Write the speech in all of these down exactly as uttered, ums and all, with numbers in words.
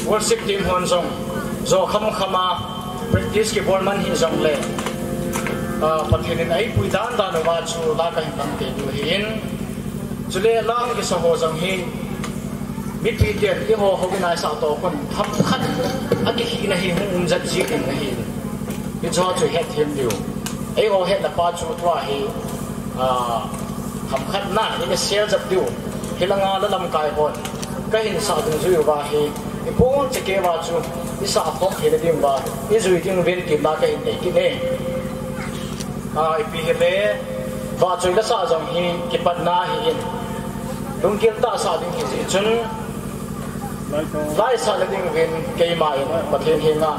Worship team hon jong jo kham kham a practice kibol man hijongle, ah, Pathen in eipui dan dan uva chu la kahin tang tei diu ahin. Chule la hung kisa ho jong hi mipi ten eiho houin a isah toh khun themkhat a kikhihna hi hung um jat ji ding ahin. Hiche chu hetthem diu. Eiho hetna pa chu tua hi, ah, themkhat na in isel jat diu. Hilanga la lamkai hon kahin sah dungjui uva hi, ibonchauva chu isah khom theina diuva ijui diuvin tin la kahin nei kit e. Ah, ipi hile, vahchoi la sah jong hi kipatna ahin, lunggil tah sah ding ahi jeh chun, la isah na diuvin keima in Pathen henga,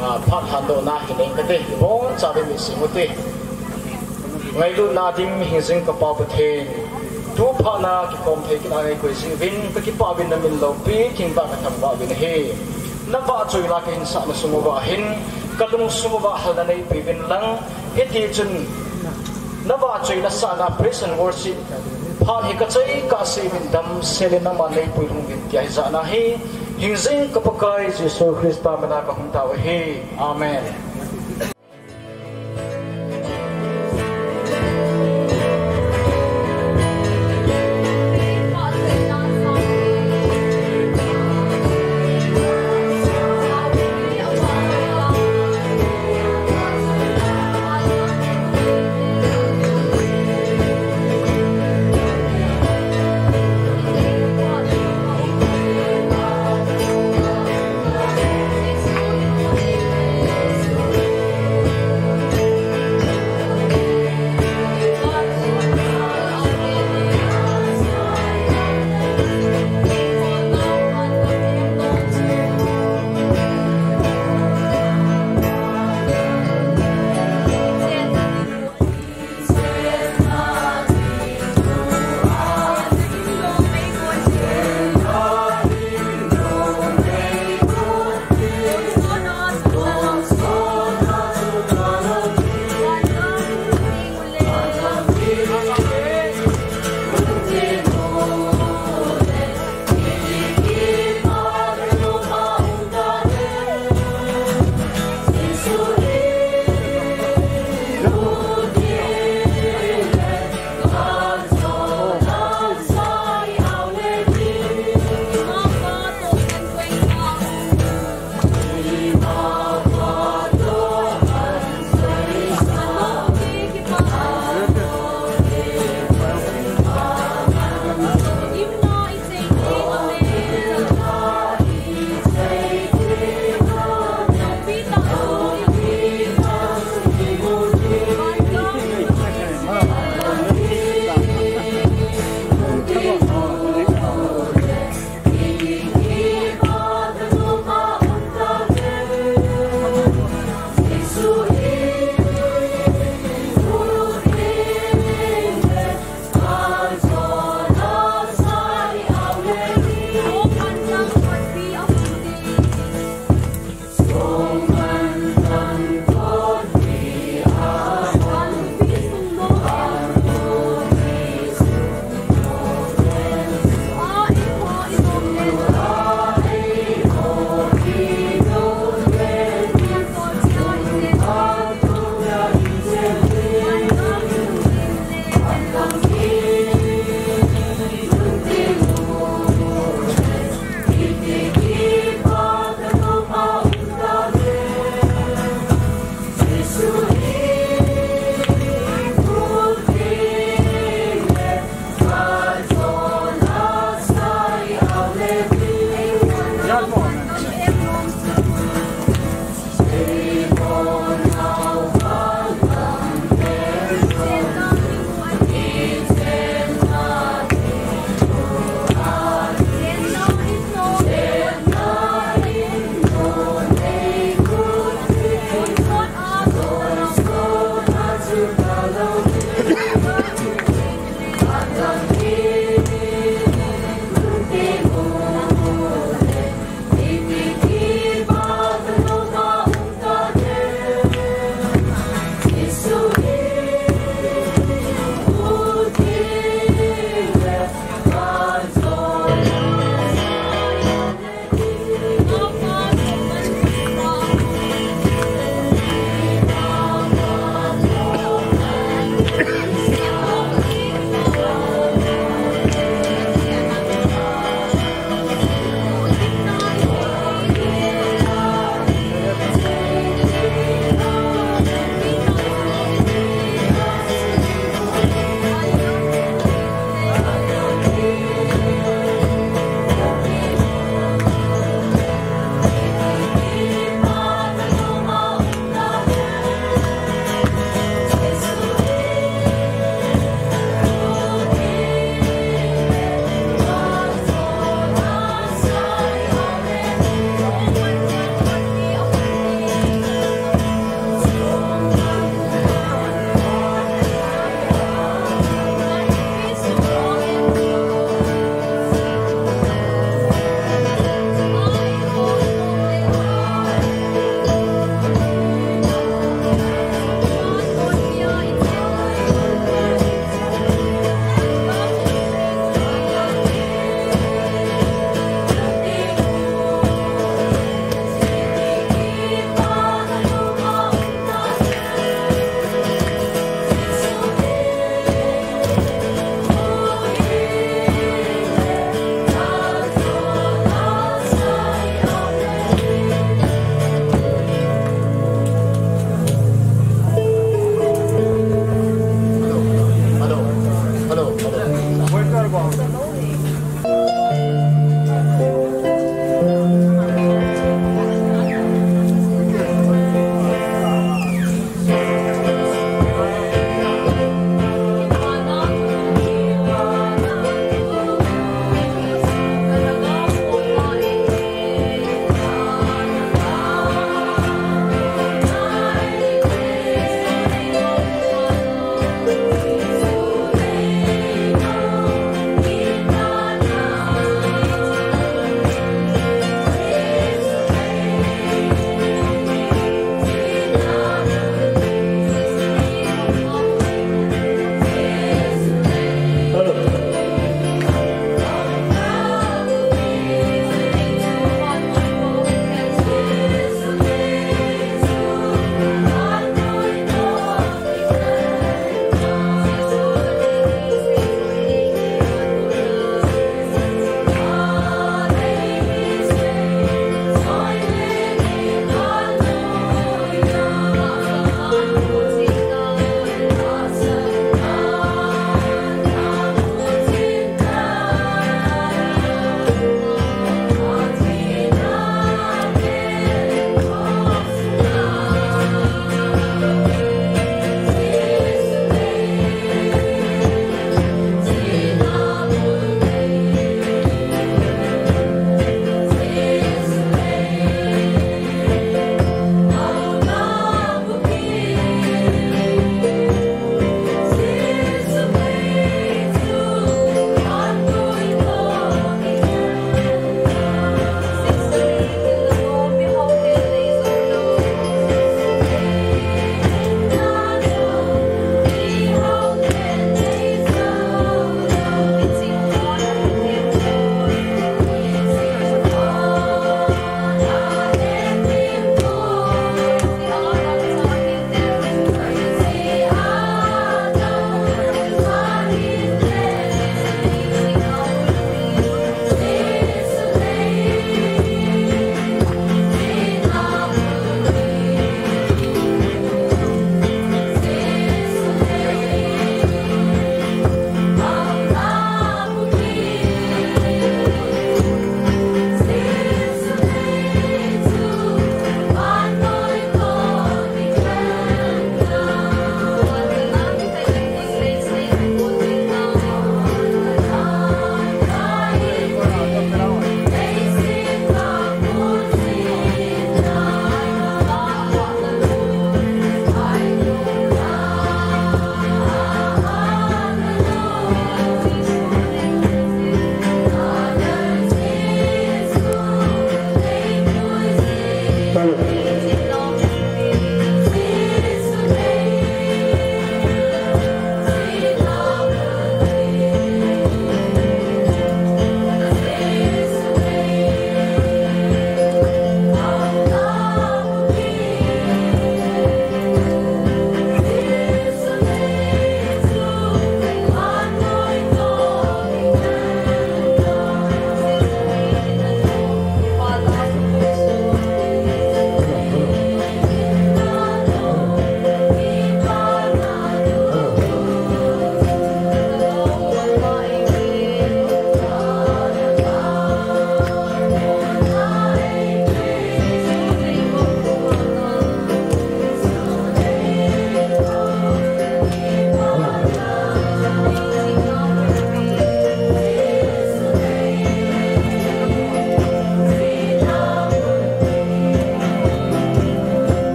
ah, phat lhandohna hi nei kate, ibonchauva in nei sing ute. Ngailutna dim hingjing ka Pa Pathen, tu phat na kikhom thei kit a nei koi jeh uvin kakipah uvin, namin loupi thengtah kathangvah uvin ahi. Na vahchoi la kahin sah na sung uva hin, kalungsung uva halna neipe uvin lang, hiti chun na vahchoi na sahna praise and worship phat hi kachai kahse uvin damsel in nangman neipui lhung uvin tia hijat na hi hingjing ka Pakai Jesu Christa mina kahung tao ahi. Amen.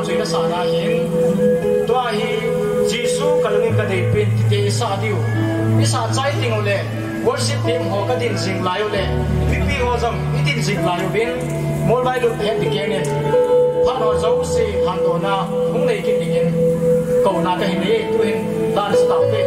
Chuina sana hin, tua hi Jesu ka lungin ka deipin, tite i sa diu. I sa chai ting u le, worship team ho ka din jing lai u le, mipi ho jong i din jing lai u bin, molvai lut het ti keng in, phat ho jouse hantona hung nei kit dingin, kouna ka hin nei, tu hin dan sa tau te.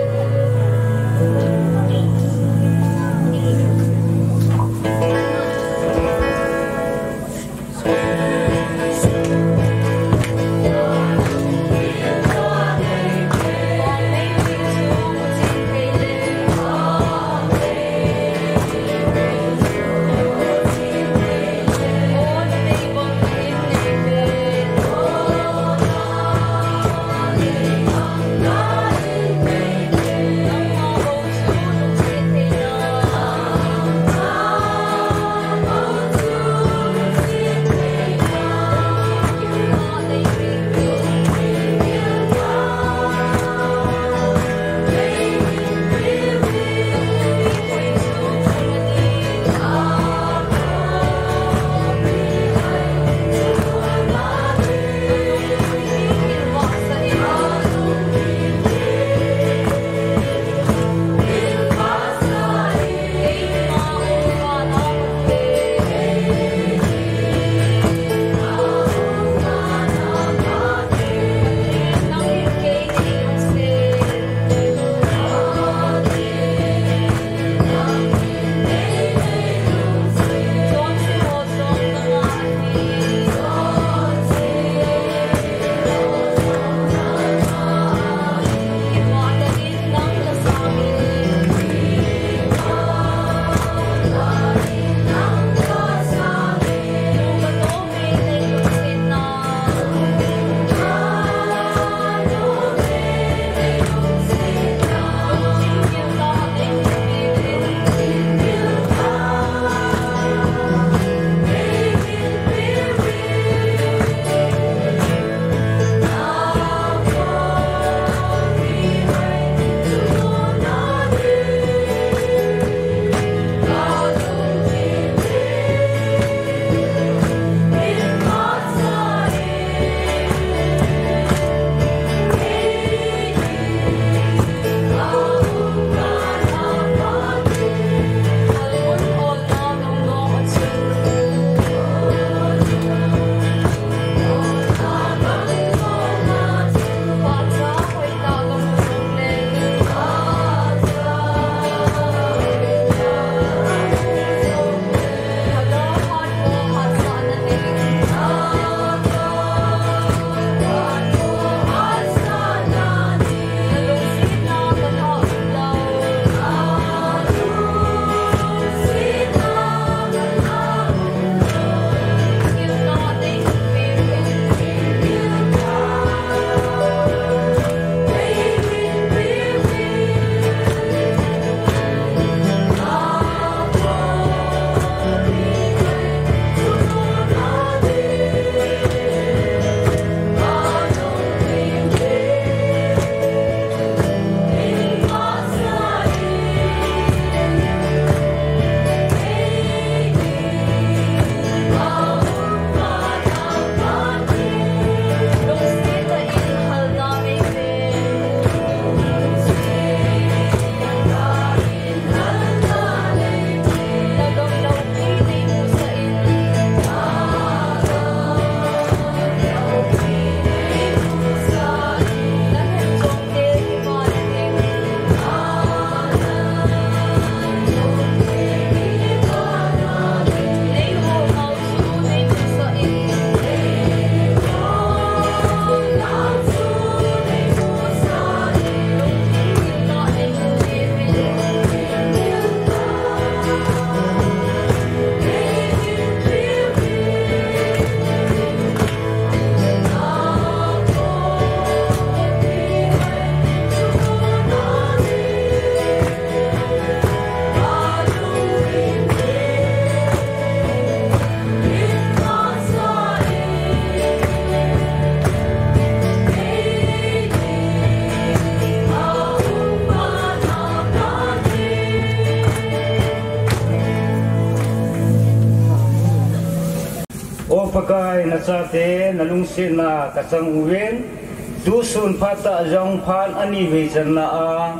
Chate nalungsetna kachang uvin, tusun phat tah jong phat ani vei channa a,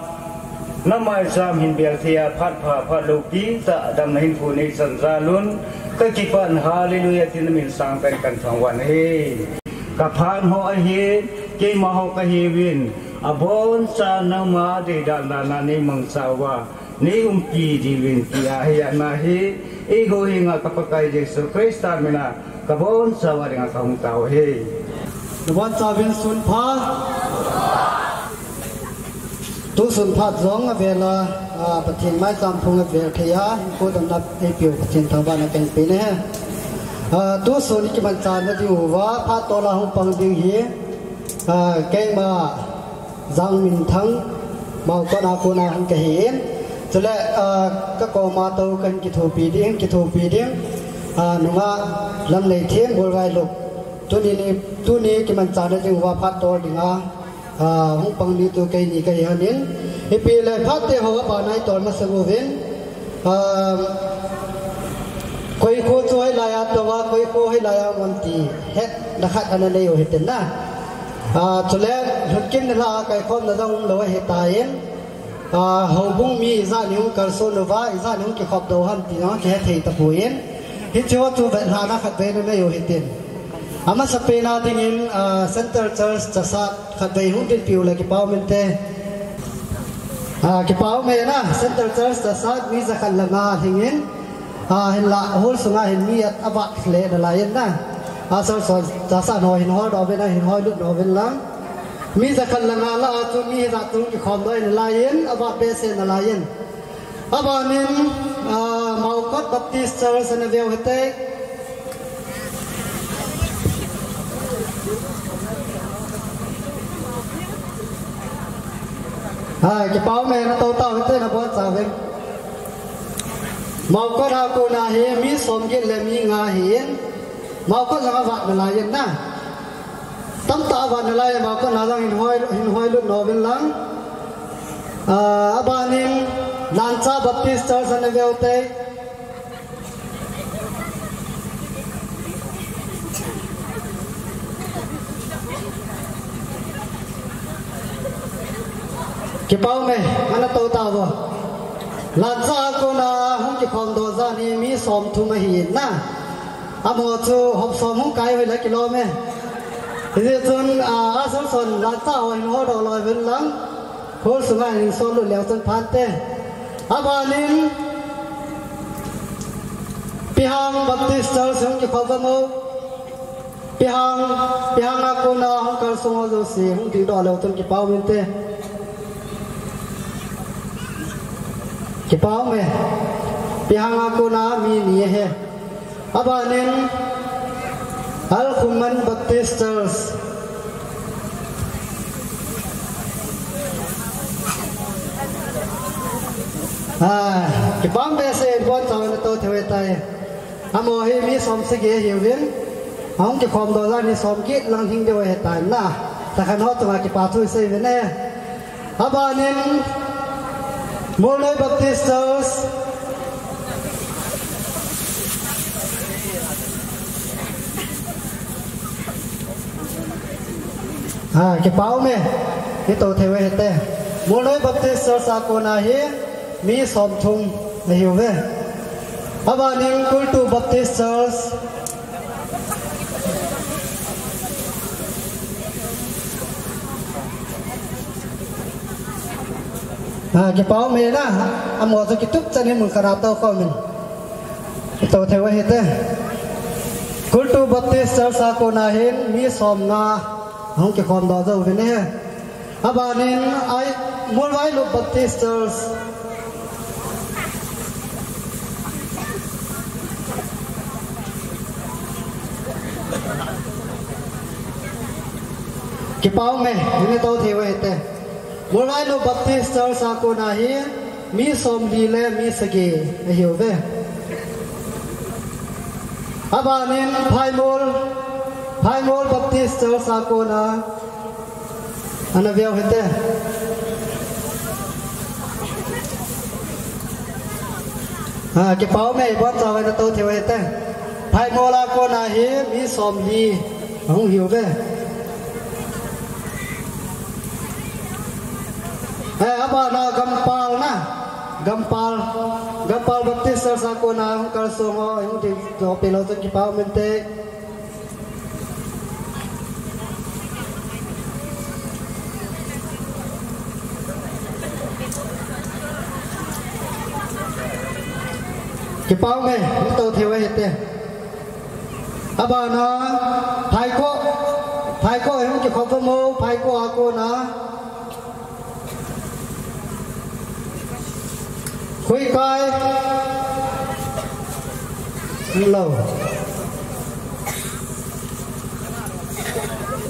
namaicham hin bel thei a phat pha phat loupi tah damna hinkho neichan jal un, kakipah in Hallelujah tin namin sangtah in kathangvah in ahi. Kaphat ho ahi, keima ho kahiuvin, aboncha nangma deidan dan a neimangcha uva, neiumpi diuvin tia hi ana hi, eiho henga ka Pakai Jesu Christa mina kabonchauva dinga kahung tao ahi. Nabonchauvin sun pha. Tusun phat jong avel a, a, Pathen maicham phung avel thei a, hinkho damna eipeu Pathen thangvahna kahin pe e. A, tusun ikimanchah na diuva, phat tol a hung pang ding hi, a, keima Jangminthang, Maokot a kona hung kahi in. Chule, a, kakoma tou kahin kithopi ding, kithopi ding. A, nungah Lamneithem, Molvailup. Tuni ni, tuni kimanchah na diuva phat tol dinga, a, hung pang ni tu keini kahi hon in. Ipi le phat te ho a bana itol masang uvin. A, koi kho chu hoilai a tou a, koi kho hoilai a um ti hetna khat ana nei u hitin na. A, chule, lhunkim nilhah a kaikhomna jong umlou ahitan, a, houbung mi ijat in hung kalson uva, ijat in hung kikhop doh u ham ti jong kihe thei tapon, hiche ho chu vetlhahna khatvei nanei u hitin. Amasapen a dingin, a, Central Church Chassad khatvei hung dinpi u le kipa um inte. A, kipa um e na, Central Church Chassad mi jakhat le nga lhingin, a, hinlah hall sunga hin mi a, avat le nalai in na. A, Church Chassad ho hin hol doh uvin a, hin hoilut doh uvin lang. Mi jakhat le nga lah a chu mi hijat chu kikhom doh in nalai in, avat behseh nalai in. Abanin, a, Maokot Baptist Church ana veu hite. A, kipa um e, natou tau hite, nabonchauvin. Maokot a kona hi mi somget le mi nga ahin, Maokot lang avat nalai in na. Tamtah avat nalai, Maokot na jong hin hoi, hin hoilut nom uvin lang. A, abanin Lancha Baptist Church ana veu te. Kipa um e, ana tou tauvo. Lancha a kona hung kikhom doh jat hi mi somthum ahin na. Amaho chu hop som hung kai u hile kilom e. Hijeh chun, a, Assumption Lancha ho hin hol doh loi uvin lang. Hall sunga hin sol lut leu chun phante. Abanin Pihang Baptist Church hung kikhom uvo. Pihang, Pihang a kona hung kalson ho jouse hung dingdoh leu chun kipa um inte. Kipa um e. Pihang a kona mi ni ahi. Abanin Alkhuman Baptist Church. A, kipa um behseh, bonchauva natou thei u ahitai. Amaho hi mi somsagi ahiuvin, ahung kikhom doh jat hi somget lang hing diu ahitan na. Takhan ho chunga kipa thu isei uvin e. Abanin Molnoi Baptist Church. A, kipa um e. Itou thei u ahite. Molnoi Baptist Church a kona hi mi somthum ahiuve. Abanin Kultu Baptist Church. A, kipa um e na, amaho chu kitup chan in mun khat a tou khom in. Tou thei u ahite. Kultu Baptist Church a kona hin mi somnga ahung kikhom doh jouvin ahi. Abanin ai, Molvailup Baptist Church. Kipa um e, hin tou thei u ahite. Molvailup Baptist Church a kona hi mi somli le mi sagi ahiuve. Abanin Phaimol, Phaimol Baptist Church a kona ana veu hite. A, kipa um e, ibonchauva natou thei u ahite. Hai mola kona hi mi som li hung hiu ve. He, abana Gampal na. Gampal. Gampal Baptist Church a kona hung kalsong ho, hung ding to pe lo chun kipa um inte. Kipa um e, hung to thei u hite. Abana, Phaikho, Phaikho hung kikhop mo, Phaikho a kona. Khuikai. Lo.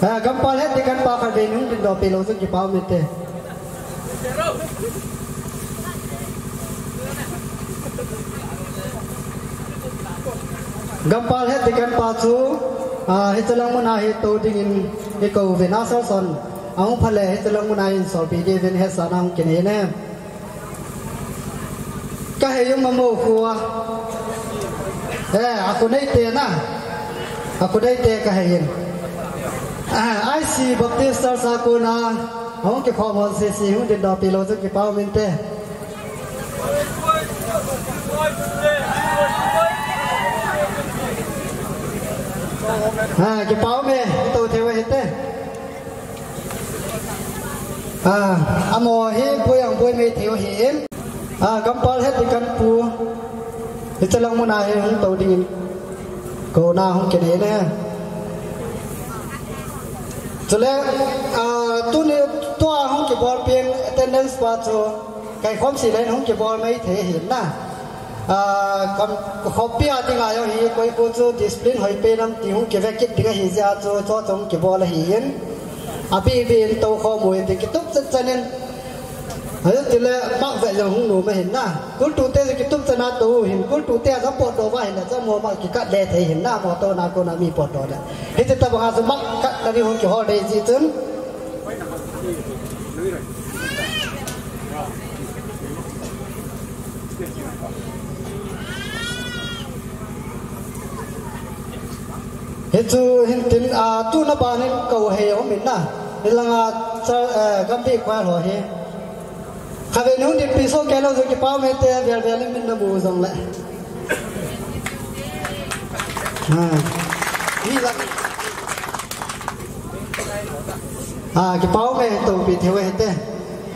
Ha, Gampal het ding kan pa khat ve nung din do pe lo chun kipa um inte. Gampal het ding kan pa chu, a, hiche lang mun a hi to dingin i kou ve na sal son. Ahung phale hiche lang mun a hin solpi ding uvin hetsahna hung kinei ne. Ka hei um a mo khu a. Eh, a khu nei te na. A khu nei te ka hei in. Ah, I C Baptist Church a kona. Hung kikhom hon sisi hung din do pi lo chun kipa um inte. Ah, kipa um e, to thei u hite. Ah, amo hi boi ang boi mei thei u hi in. Ah, Gampal het ding kan pu. Hiche lang mun a hi hung to dingin. Kona hung kinei ne. Chule, ah, tuni tua hung kibol pen attendance pa chu. Kai khom si len hung kibol mei thei hin na. Ah, kam, khop pi a ti ngai hi koi khu chu discipline hoi pe nam ti hung kive kit ding ahi jeh a chu, chu chu hung kibol ahi in. Api pi in to khom u in ti kitup chan chan in. Ahi tile mak ve jong hung nu ma hin na. Kul tu te kitup chan a to hin, kul tu te a pot do va hin na, cha mo ma kikat le thei hin na, mo to na kona mi pot do le. Hiti tabang a chu mak kat na ni hung kihol dei ji chun. Hichu hin tin, a, tuna ban in kou hei um in na. Hilanga cha, eh, Gambih Choir ho hi. Khatvei nung din pi so kei lo jong kipa um e te vel vel in min na mu jong le. Ha. Hi la. Ah, kipa um e, to pi thei u hite.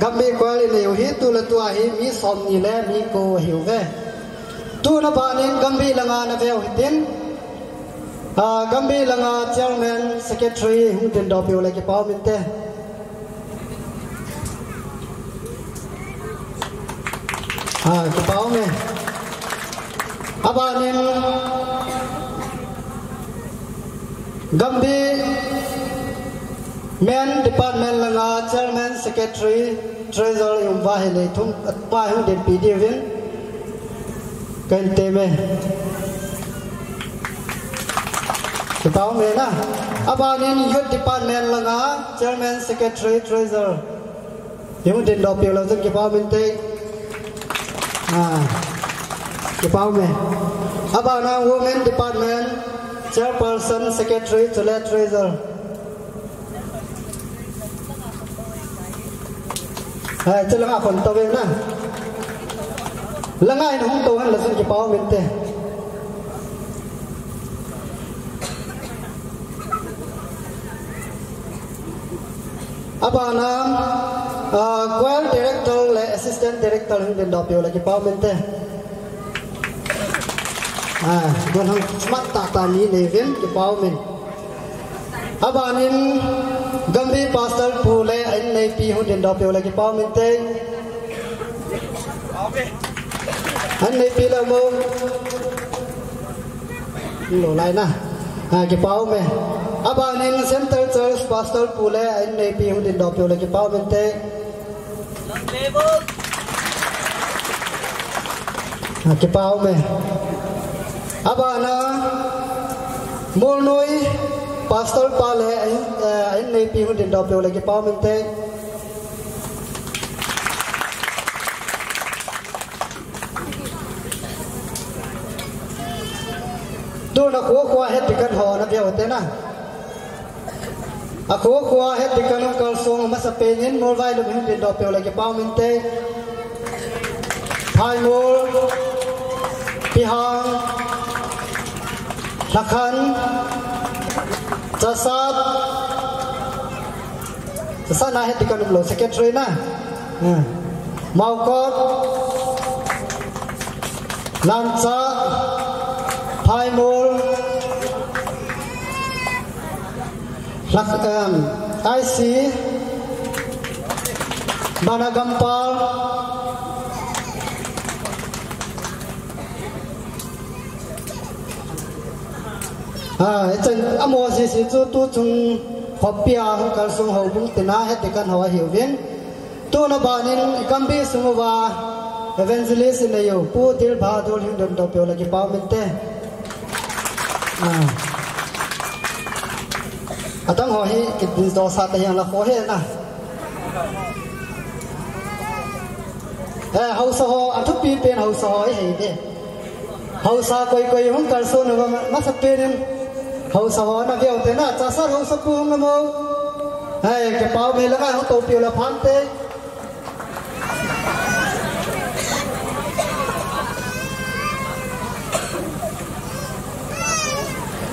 Gambih Choir i nei u hi tu le tua hi mi som ni le mi ko ahi u ve. Tuna ban in Gambih langa na ve u hitin. Ah, Gambih langa chairman, secretary hung din do pi u le kipa um inte. Ah, kipa um e. Aban in Gambih Men Department langa chairman, secretary, treasurer i um uva ahile thum, pa hung din pi diuvin. Kan te me. Kipa um e na. Aban in Youth Department langa chairman, secretary, treasurer. Hung din do pi u le chun kipa um inte. Ah, kipa um e. Abana Women Department, Chairperson, Secretary, chule Treasurer. Hai, chule nga kon to ve na. Langa in hung to hen le chun kipa um inte. Abana, ah, choir director le assistant director hung din do pi u le kipa um inte. Ah, don hang smart tah tah ni nei uvin kipa um in. Aban in Gambih Pastor pu le a inneipi hung din do pi u le kipa um inte. A inneipi le mo. Lo lai na. Ah, kipa um e. Aban in Central Church Pastor pu le a inneipi hung din do pi u le kipa um inte. Ah, kipa um e. Abana Molnoi Pastor pa le a in, eh, a inneipi hung din do pi u le kipa um inte. Tuna Akho kho a head deacon ho na veu te na. Akho kho a head deacon hung kalsong, amasapen in Molvailup hung dingdoh peh u le kipa um inte. Phaimol, Pihang, Lhakhan, Chasat, Chasat na head deacon umlou, secretary na. Hmm. Maokot, Lancha, Phaimol, Lhak-, em, I C, Bana Gampal. Ah, hichan amaho sese chu tuchung khoppi a hung kalsong houbung tina head deacon ho ahiuvin. Tuna banin i gambi sung uva evangelist i nei u Pu Dilbahadur hung dingdoh peh u le kipa um inte. Ah. Adang ho hi kidingdoh sah ta hiang la kho he na. Eh, haosa ho, athupi pen haosa ho hi hei ve. Haosa koi koi hung kalsong uva ma-, masapen in haosa ho na veu te na, Chasat haosapu hung amu. Hei, kipa um e, langa hung toupi u le pha inte.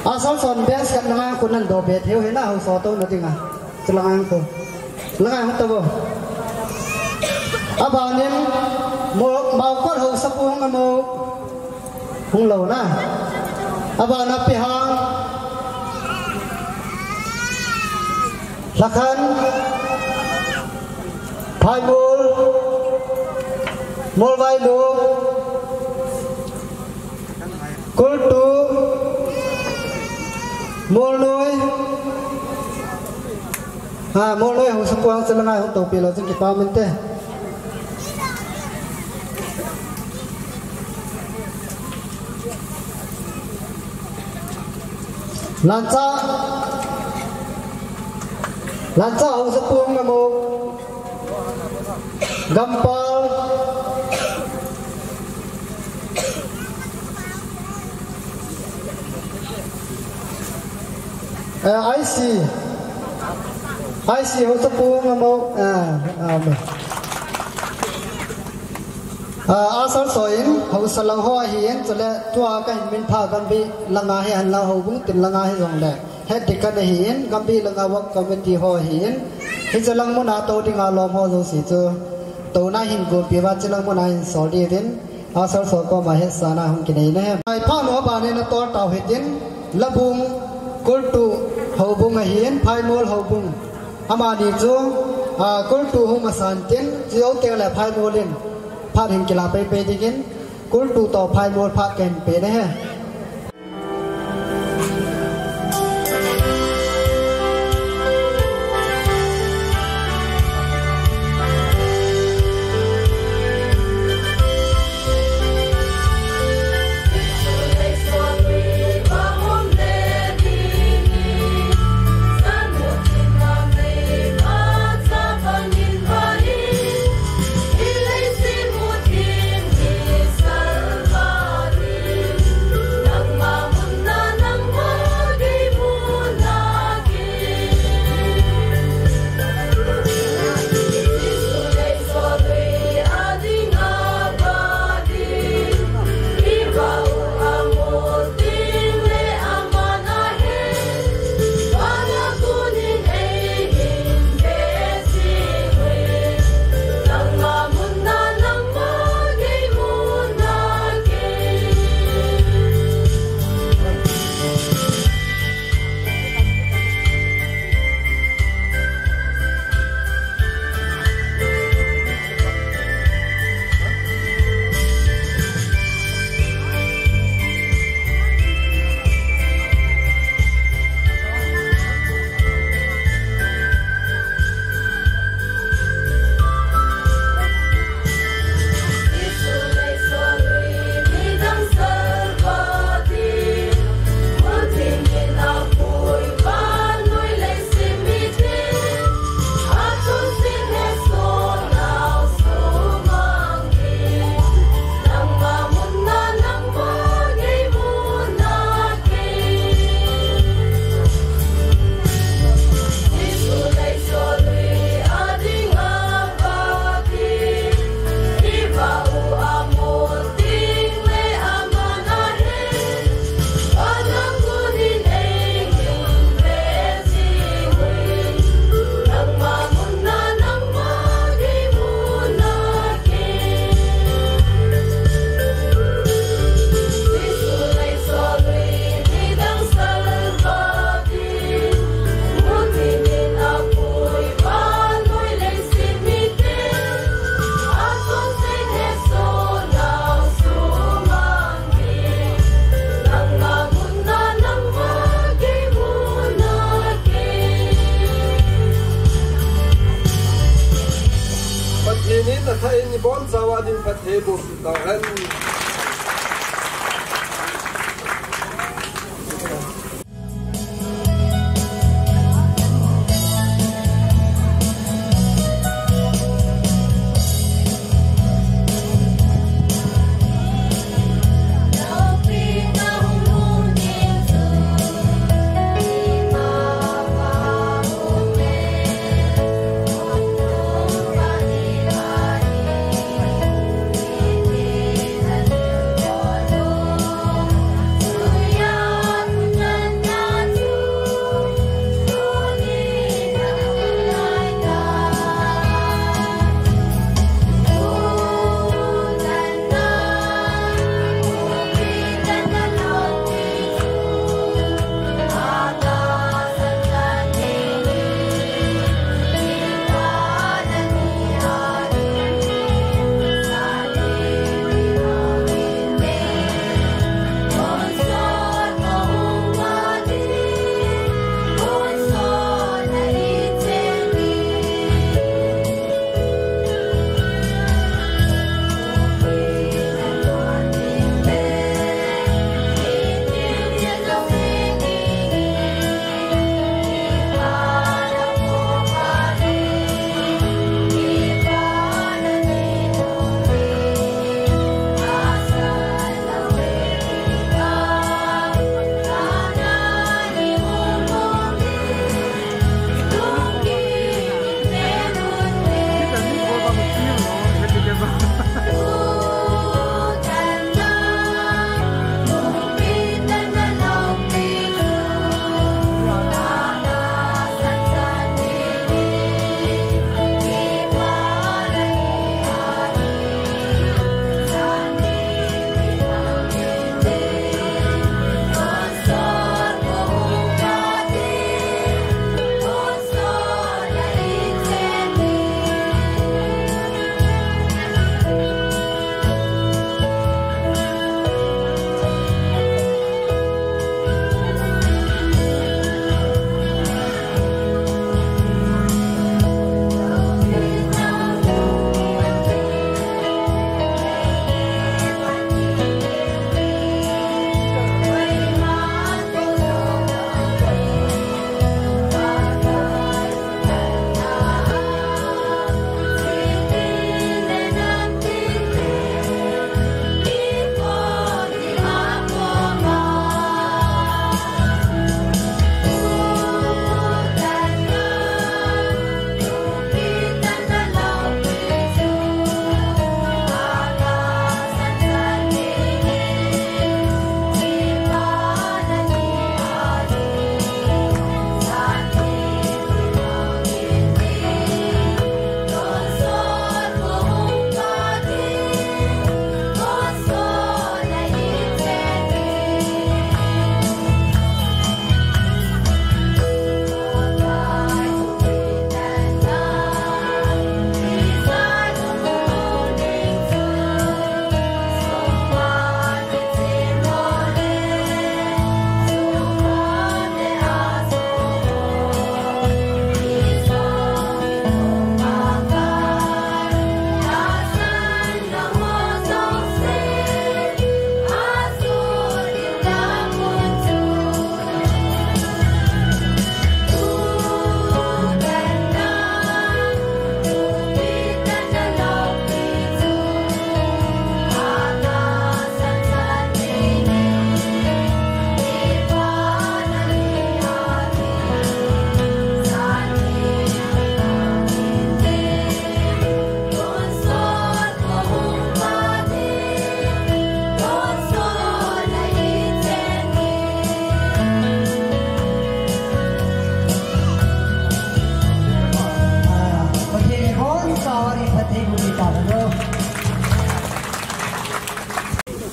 Asalson bench khat langa khu nan doh be thei u hi na, haosa touna dinga. Chu langa khu. Langa hung tou vo. Abanin Mo-, Maokot haosapu hung amu. Hung lou na. Abana Pihang. Lhakhan. Phaimol. Molvailup. Kultu. Molnoi. Ha, Molnoi haosapu hung chu langa hung toupi lou chun kipa um inte. Lancha. Lancha haosapu hung amu. Gampal. Eh, I C. I C haosapu hung amu. Ah, amen. Ah, Asalso in haosa lang ho ahin, chule tua kahin minphah gambi langa hi henlang houbung tin langa hijongle head deacon ahin, gambi langa work committee ho ahin, hiche lang muna tou dinga lom ho jouse chu touna hin gompi uva, hiche lang muna hin sol diuvin, Asalso koma hetsahna hung kinei na he. Ai, pha no abanin atol tau hitin, Labung, Kultu houbung ahin, Phaimol houbung. Amani chu, ah, Kultu hung masan tin, chujou teng le Phaimol in phat hin kila peipei dingin, Kultu toh Phaimol phat kahin pe na he. Bonchauva din phatthei boh tahen.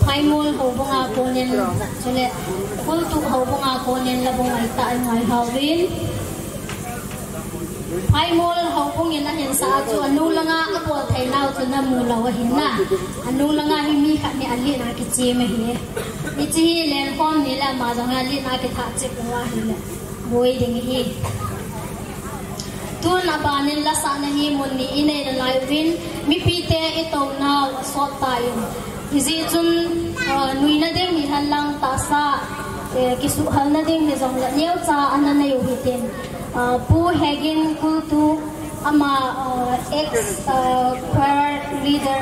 Phaimol houbung a konin, chule Khultuk houbung a konin la bung ai ta ai ngai hauvin. Phaimol houbung in ahin sa a chu anu langa abol thei nau chu namu lou ahin na. Anu langa hi mi khat ni ali na kichim ahi. Hiche hi lenkhom ni le ama jong ali na kitha chip lou ahi le. Boi ding hi. Tun abanin lasahna hi mun ni inei nalai uvin, mipite itounau asot tan. Hijeh chun, ah, nuina ding hihen lang tahsa, eh, kisuhhalna ding hijongle neocha ana nei u hitin. Ah, Pu Hegin Kultu ama, ah, ex, ah, choir leader,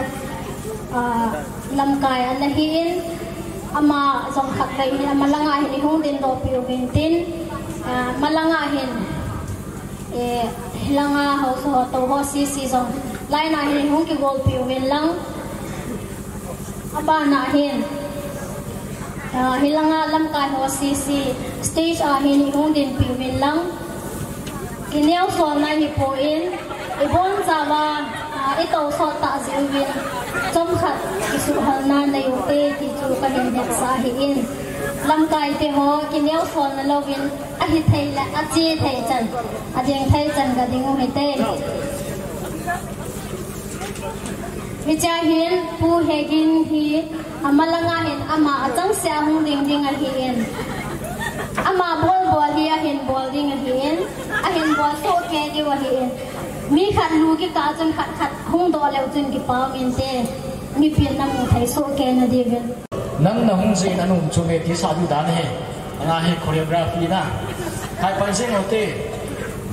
ah, lamkai ana hin, ama jong khatvei hin, ama langa hin ihung dingdoh piu vintin, ah, ama langa hin, eh, hilanga ho, ho, to ho, C C jong, line a hin ihung kigol piu vin lang. Abana hin, ah, hilanga lamkai ho C C, stage a hin ihung ding piu vin lang. Kineo solna hipon, ibon chauva, ah, itousot tah jeh uvin, chomkhat kisuhhalna nei ute ti chu kahin hetsah ahin. Lamkai te ho, kineo solna louvin, ahithei le, ache thei chan, ading thei chan gading u hite. Hichea hin Pu Hegin hi ama langa hin ama achangseh a hung ding ding ahin. Ama bol bol hi ahin bol ding ahin. Ahin bol soh kei diu ahin. Mi khat lu kikah chun khat khat hung doh leu chun kipa um inte. Mipin namu thei soh kei na diuvin. Nang nahung jeh in anom chom e ti sa diu dan ahi. Anga hi choreography na. Hai pan jeng u te.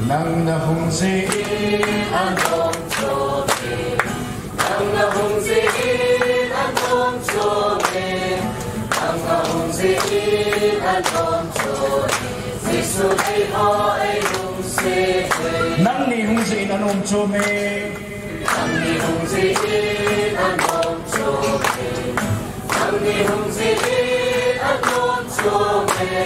Nang nahung jeh in anom chom e. Nang nahung jeh in anom chom e. Nang nahung jeh in anom chom e. Jesu thei ho eilungset e. Nangni hung jeh in anom chom e. Nangni hung jeh in anom chom e. Nangni hung jeh in anom chom e.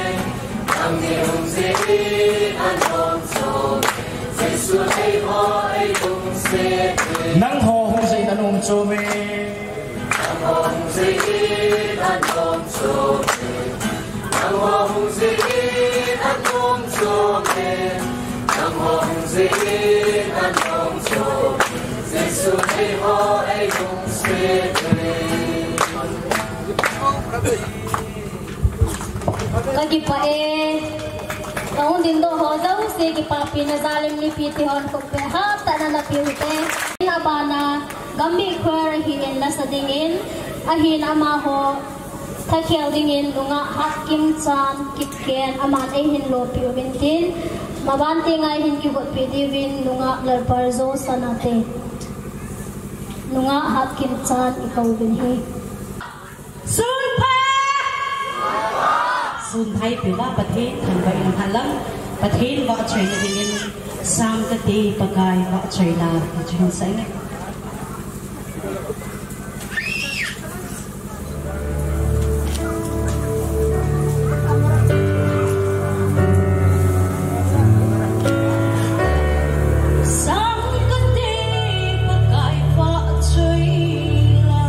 Nangni hung jeh in anom chom e. Jesu thei ho eilungset e. Nangho hung jeh in anom chom e. Nangho hung jeh in anom chom e. Nangho hung jeh in anom chom e. Nangho hung jeh in anom chom e. Jesu thei ho eilungset e. Kakipah e. Kahung dingdoh ho jouse kipapina jal in mipite hon khutbeh hattah na napeh ute. Abana Gambi Choir ahin lasa dingin, ahin amaho thakhel dingin Nungah Hatkincham Kipgen aman eihin lopeh uvin tin, maban tenga eihin kigotpeh diuvin Nungah Lalparjo Sanate. Nungah Hatkincham ikou uvin ahi. Sunpha! Sunpha ipi uva Pathen thangvah in halam, Pathen vahchoina dingin Sam kati Pakai vahchoina, ti chu hin sa inge. Sam kati Pakai vahchoina.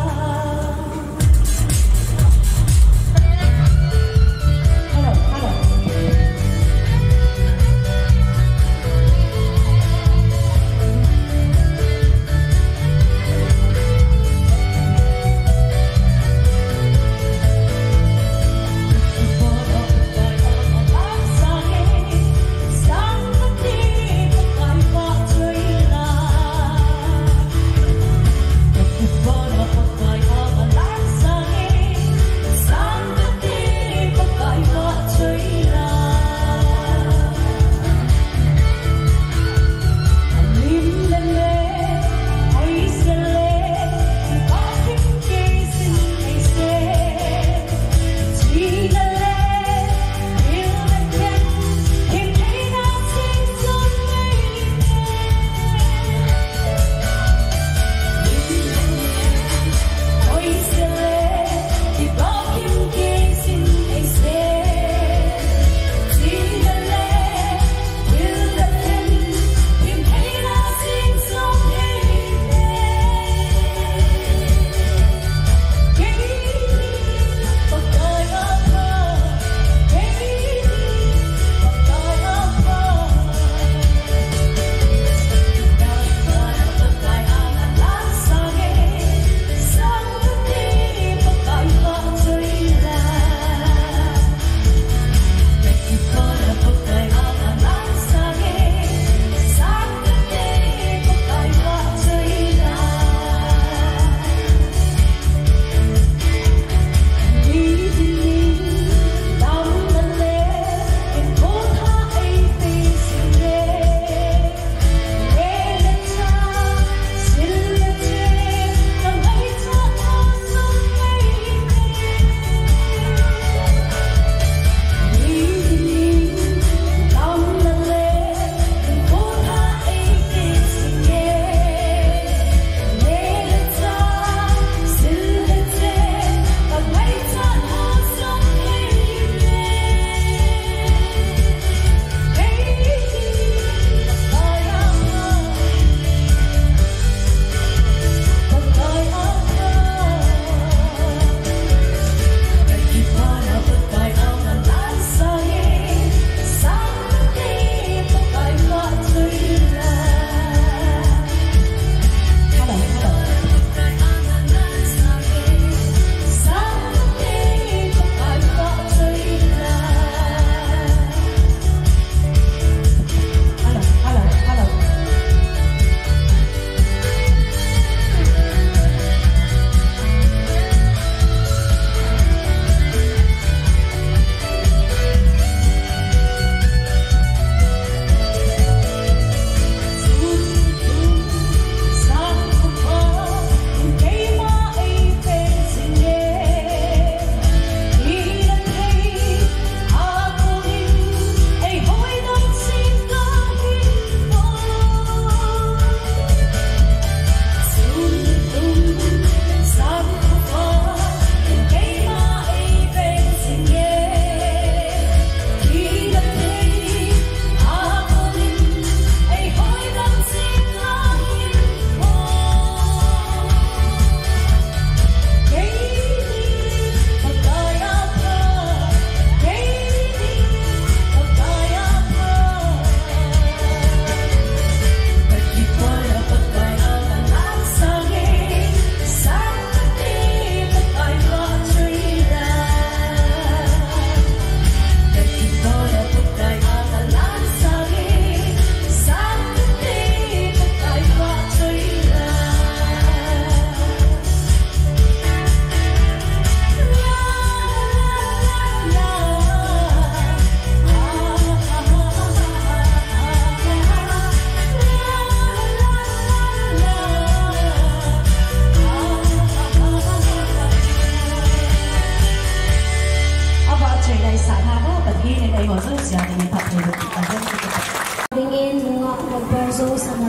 Sun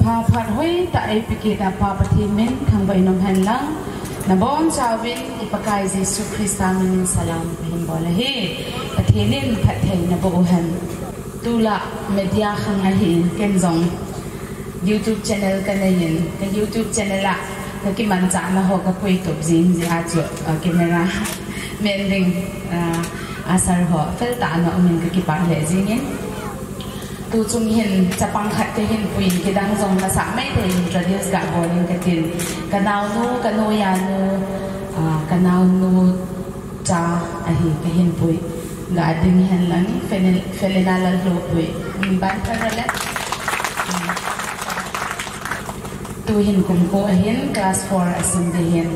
pha phat hoitah eipeh kit a Pa Pathen min thangvah in um hen lang. Nabonchauvin i Pakai Jesu Christa min in salam kahin bol ahi. Pathen in phattheina boh u hen. Tulai media khang ahin ken jong YouTube channel kanei in, ka YouTube channel a ka kimanchahna ho ka puitup jing jeh a chu, ah, camera man ding, ah, a sir ho feltah a um in ka kipah lheh jing in. Tu chung hin chapang khat kahin pui in, kidang jong nasah maithei introduce ga bol in katin. Ka naonu, ka nuiyanu, ah, ka naonu cha ahi kahin pui. Ga ding hen lang, Fel-, Felina Lalhopui. Min ban ka ra le. Tu hin kum ko ahin, class four asim ding ahin.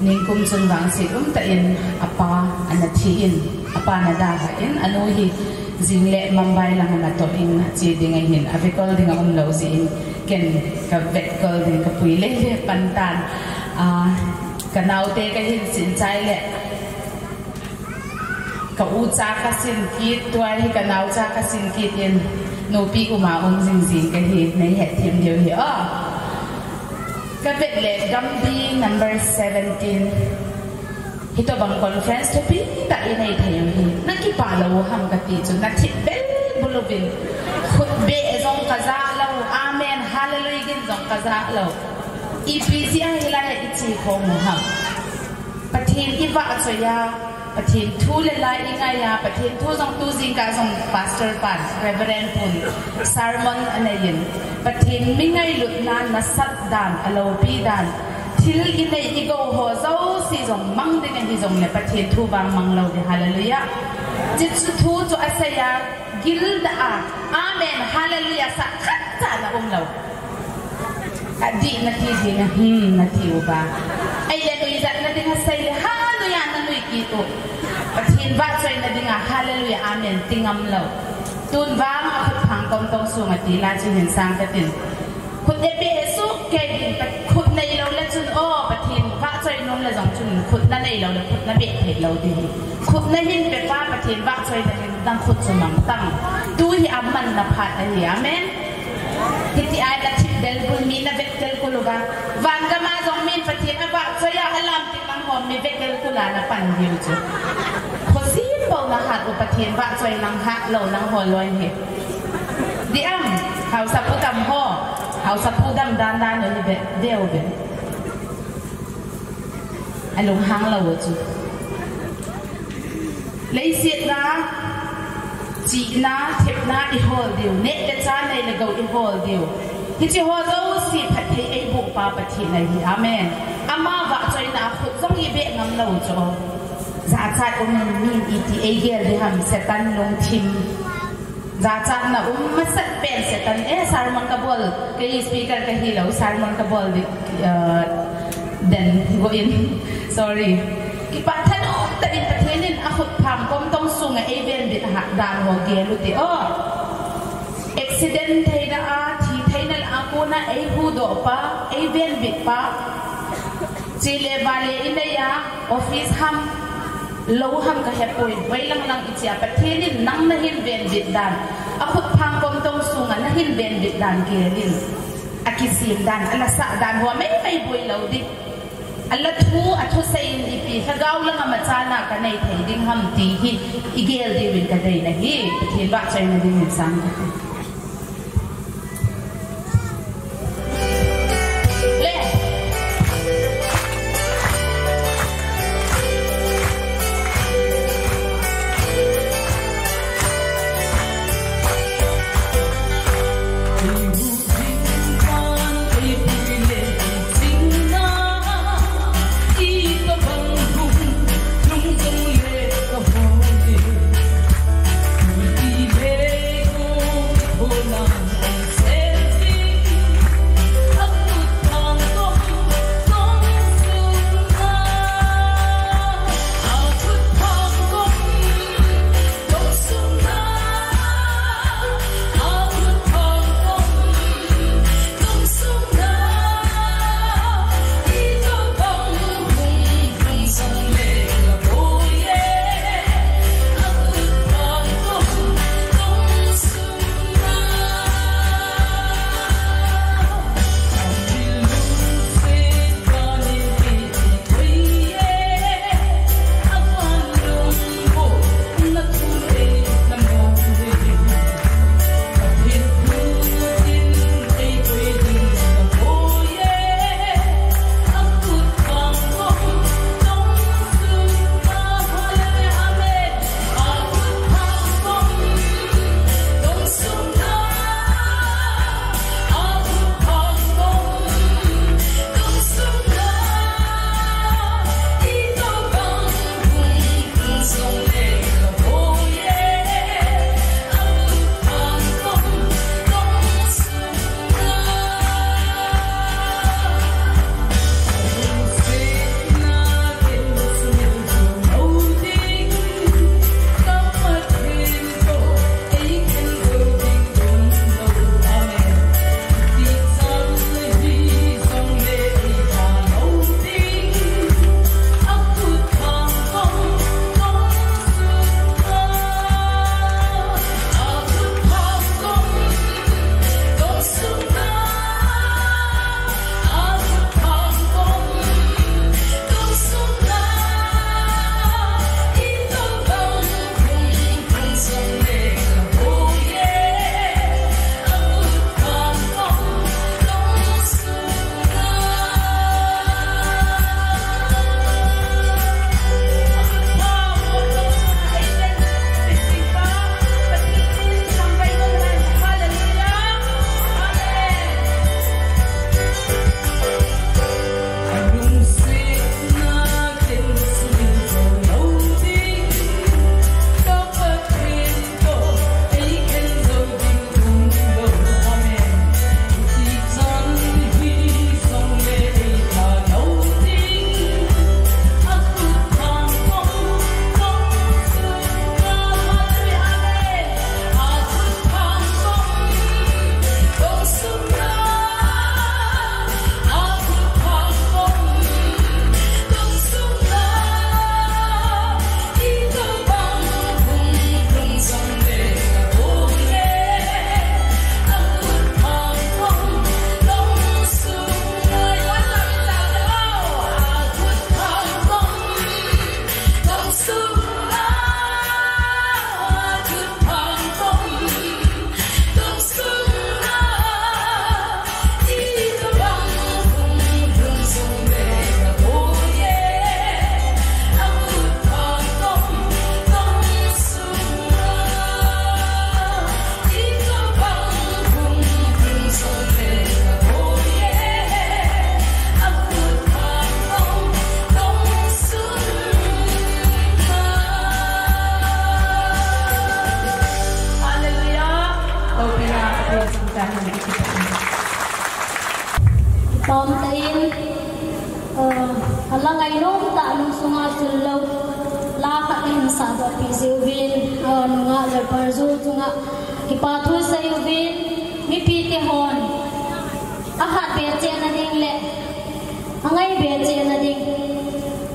Nikum chun vangset umtah in apa ana thi in, apa ana dalhah in, anu hi jing le Mumbai lang ana toh in, che ding ahin, a vetkol ding aumlou jeh in, ken ka vetkol ding ka pui lele pan tan. Ah, ka naote kahin sin chai le, ka ucha kasin kit, tua hi ka naocha kasin kit in, nupi uma um jing jing kahi, nei hethem diu hi, oh. Ka vet le Gambih number seventeen. Hitobang conference thupi tah inei thei u hi. Na kipah lou u ham kati chu, na thipbel bul uvin. Khutbeh jong ka ja lou, amen, hallelujah gin jong ka ja lou. Ipi jeh a hilai a i che khom u ham. Pathen i vahchoi a, Pathen thu le la i ngai a, Pathen thu jong tu jingkah jong Pastor pan, Reverend pun, sermon anei in. Pathen mi ngailutna nasat dan, a loupi dan. Thil i nei i gou ho jouse jong mang ding ahi jong le Pathen thu vang mang lou ding, hallelujah. Jesu thu chu asei a, gilda a, amen, hallelujah, sah khat cha na um lou. Adih na ti ding a, hmm, na ti uva. Ahile nuijat na ding a sei le, ha, nuiya na nui kit u. Pathen vahchoi na ding a, hallelujah, amen, ti ngam lou. Tun vang a khut phang kom tong sung a ti la chu hin sang katin. Khut abeh suh kei ding, pa-, khut nei lou le chun, o, Pathen vahchoi nom le jong chun, khut na nei lou le, khut na beh thei lou ding. Khut na hin beh pa, Pathen vahchoi na ding, nang khut chu mang tang. Tu hi amanna phat ahi, amen. Hiti a na thipbel bul mi na vetkol uva. Van gam a jong min Pathen avahchoi a, alam ti nang hom mi vetkol kul a na pan diu chu. Khosim bou na hat u Pathen vahchoi nang hat lou nang ho loi hi. Dih am, haosapu tam ho, haosapu dam dan dan u hi ve, ve u ve. Alunghang lou u chu. Leiset na, chihna, thepna i hol diu, neh le chah nei le gou i hol diu. Hiche ho jouse phatthei eiboh pa Pathen ahi. Amen. Ama vahchoina a khut jong i beh ngam lou chu. Jachat um in min iti eigel ding ham, Satan lungthim. Jachatna um masat pen Satan, eh, sermon kabol, kei speaker kahi lou, sermon kabol ding, uh, den go in, sorry. Kipah thanom tah in Pathen in akhut phang kom tong sunga eivenbit ha dan ho gel u te, o. Accident theina a, thi theina lah a kona eihuhdoh pa, eivenbit pa. Chele vale inei a, office ham, lou ham kahepoi, hoilang lang ichea Pathen in nang nahin venbit dan, akhut phang kom tong sunga nahin venbit dan gel in, akisem dan, alasah dan ho maimai boi lou ding. Ala thu, athusei in ipi, lhagao langa machana kanei thei ding ham ti hi, igel diuvin kadeina ahi, Pathen vahchoina dingin sang kate. Pam tain, uh, alang ai nom ta lung sunga sul lo la khat in sa do pi ziu vin, uh, nunga le par zu chunga kipa thu sei u vin, mipi te hon a khat be che na ding le a ngai be che na ding,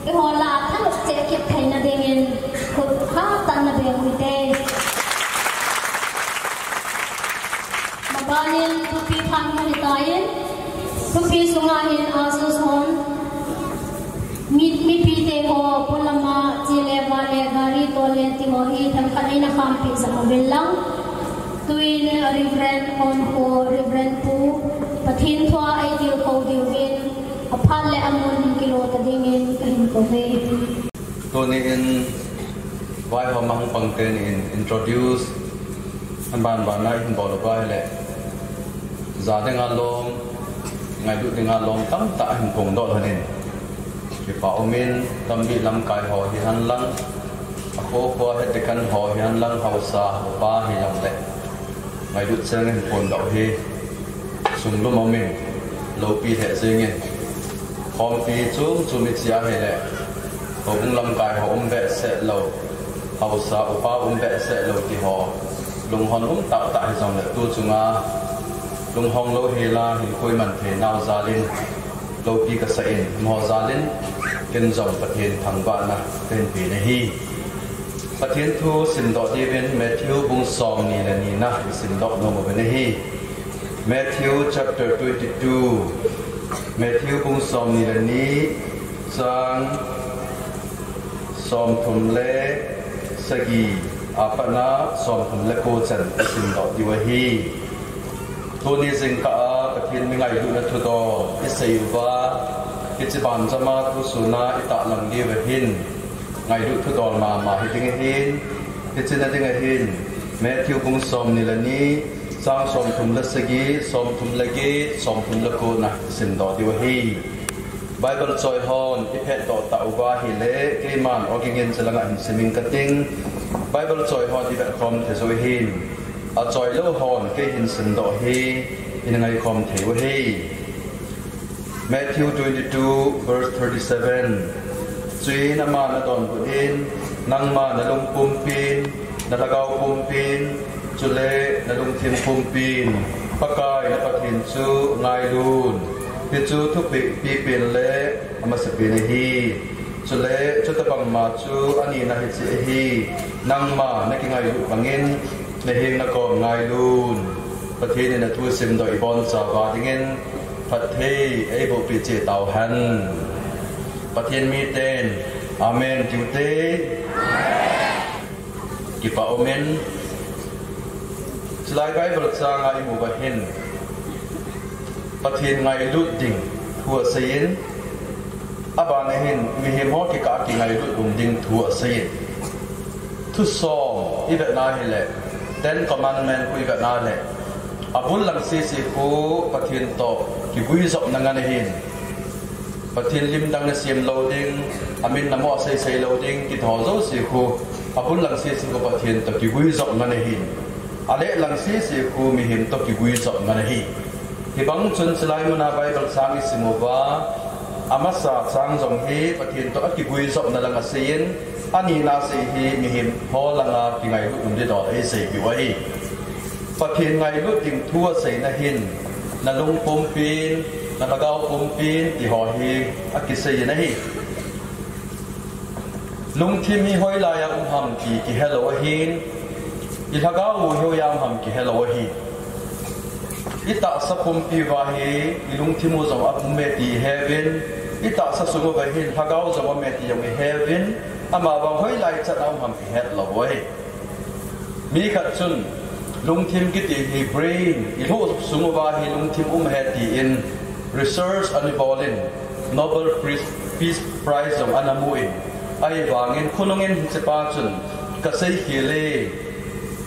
i hon la thanop che kit thei na ding in khut kha ta na be u te. Mabanin thupi phan kha hitain, thupi sunga hin asus hon mi, mipi te ho polama che le va le gari to le ti ho hi themkhat eina khampi sa uvin lang. Tuin Reverend hon ho, Reverend Pu, Pathen thua ei dil ko diu vin, aphat le amun kilo ta dingin kahin ko ve. Tuni in vaihom a hung pang teni in introduce an ban ban a hin bol uva ahile, ja dinga lom, ngailut dinga lom tamtah ahin pung doh lhonin, kipa umin, Tambi lamkai ho hihen lang, akho kho het ding kan ho hihen lang, haosa, upa hijongle, ngailut cheng in pung doh hi, sunglum umin, loupi lheh jengin, khompi chom chom i chia hile, houbung lamkai ho um behseh lou, haosa upa um behseh lou ti ho, lunghon um tahtah hijongle tu chunga lunghong lou hela hin koiman thei nau jalin, loupi kasa in, amaho jalin, ken jong Pathen thangvahna kahin pe nahi. Pathen thu simdoh diuvin Matthew bung somni le ni na isimdoh nom uvin ahi. Matthew chapter twenty-two. Matthew bung somni le ni, chang somthum le sagi apatna somthum le ko chan isimdoh diu ahi. Tuni jingkah a Pathen mi ngailutna thudol isei uva, hiche banjama tusuna itahlang diu ahin, ngailut thudol mama hiding ahin, hiche na ding ahin, Matthew bung somni le ni, chang somthum le sagi, somthum le get, somthum le ko na isimdoh diu ahi. Bible choi hon iphetdoh tauva ahile, keiman ogingin chelanga hin simin kating. Bible choi hon ivetkhom thei jou ahin, achoi lou hon kei hin simdoh hi hin ngaikhom thei u ahi. Matthew twenty-two, verse thirty-seven. Chuin aman adonbut in, nangma nalung pumpin, nalhagao pumpin, chule nalungthim pumpin Pakai na Pathen chu ngailun. Hichu thupeh pipen le amasapen ahi. Chule chutobangma chu anina hiche ahi, nangma nakingailut bangin naheng nakom ngailun. Pathen in athu simdoh ibonchauva dingin phatthei eibohpeh cheh tauhen. Pathen miten, Amen tiu te. Kipa umin, chulai Bible changa imu uva hin, Pathen ngailut ding thu aseiyin, abana hin mihem ho kikah a kingailut um ding thu aseiyin. Thusom ivetna hile, Ten Commandment khu ivetna le, abul lang sese khu Pathen toh kiguijopna ngen ahin. Pathen lim dang nasem lou ding, amin namoh seisei lou ding, kiti ho jouse khu, abul lang sese khu Pathen toh kiguijop ngen ahin. Aleh lang sese khu mihem toh kiguijop ngen ahi. Hibang chun chulai muna Bible chang isim uva, amasa chang jong hi Pathen toh akiguijopna lang aseiyin, anina sei hi mihem ho langa kingailut um ding dol eisei diu ahi. Pathen ngailut ding thu aseina hin, nalung pumpin, nalhagao pumpin, ti ho hi akiseiyin ahi. Lungthim hi hoilai a um ham ti kihelou ahin, ilhagao u hi hoiya um ham kihelou ahi. Itahsa pumpi uva hi, ilungthim u jong aum e ti iheuvin, itahsa sung uva hin lhagao jong aum e ti jong iheuvin, amavang hoilai chan a um ham kihetlou ahi. Mi khat chun, lungthim kiti hi brain, ilhoh sung uva hi lungthim um ahi tin, research ana bolin, Nobel Peace, Peace Prize jong ana mun, ahivangin khonungin hichepa chun, kasei khel e,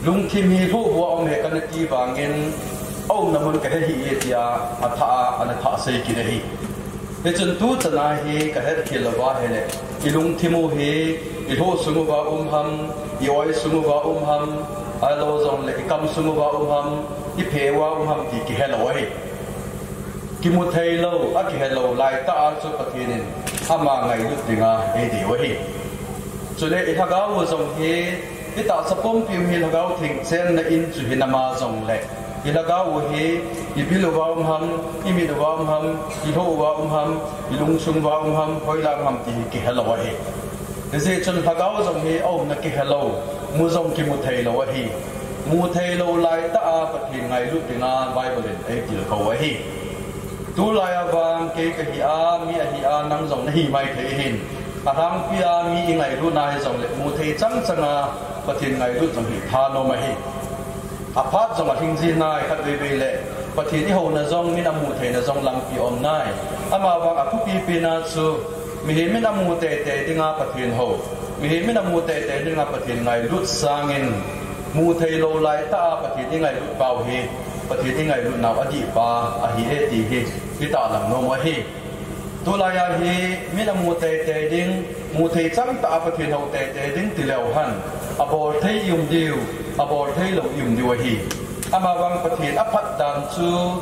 lungthim hi lhoh bua um ahi kana ti vangin, aumna mun kahe hih e tia, athah a, ana thah sei kit ahi. Hichun tuchan a hi kahet khel louva ahile, ilungthim u hi, ilhoh sung uva um ham, i-oi sung uva um ham, Ahilou jongle i kamsung uva um ham, i phe uva um ham ti kihelou ahi. Kimu theilou, akihelou laitah a chu Pathen in ama ngailut dinga eidei u ahi. Chule i lhagao u jong hi, i tahsa pumpi u hi Lhagao Theng chenna in chu hinama jongle, i lhagao u hi i bil uva um ham, i mit uva um ham, i lho uva um ham, i lungsung uva um ham, hoilai um ham ti hi kihelou ahi. Hijeh chun lhagao jong hi aumna kihelou, mu jong kimu theilou ahi. Mu theilou laitah a Pathen ngailut dinga Bible in eitilkhou ahi. Tulai a vang kei kahi a, mi ahi a, nang jong nahi maithei ahin. Alhangpi a mi i ngailutna hijongle mu thei changchang a Pathen ngailut jong hi thanom ahi. Aphat jong alhing jinai, khatvei vei le Pathen i houna jong, min amu theina jong lampi aumnai. Amavang athupi pena chu mihem in amu teitei dinga Pathen hou, mihem in amu teitei dinga Pathen ngailut sangin, mu theilou laitah a Pathen i ngailut pau hi Pathen i ngailut nau adihpa ahi e ti hi i tahlang nom u ahi. Tulai a hi min amu teitei ding, mu thei changtah a Pathen hou teitei ding tileu hen, abol thei i um diu, abol theilou i um diu ahi. Amavang Pathen aphat dan chu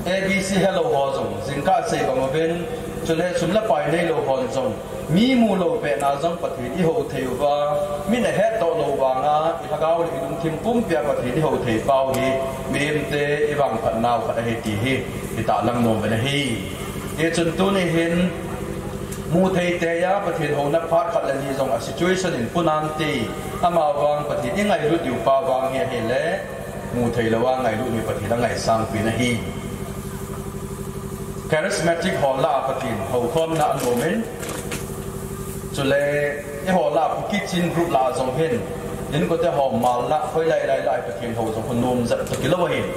A B C helou ho jong jingkah sei bang uvin, chule sum le pai neilou hon jong, mi mulou pet na jong Pathen i hou thei uva, min ahetdoh lou vanga i lhagao le i lungthim pumpia Pathen i hou thei pau hi mihemte i vangphat nau khat ahi ti hi i tahlang nom u ahi. Hichun tuni hin mu thei tei a Pathen houna phat khat le ni jong a situation in pun ante, amavang Pathen i ngailut diu pa vang hi ahile, mu theilou a ngailut hi Pathen angaisangpi ahi. Charismatic ho lah a Pathen houkhomna anom in, chule eiho lah a Kuki Chin group lah a jong hin, inkote ho mal lah, hoilai lai lah a Pathen hou jong hung nom jep toh kilou ahin.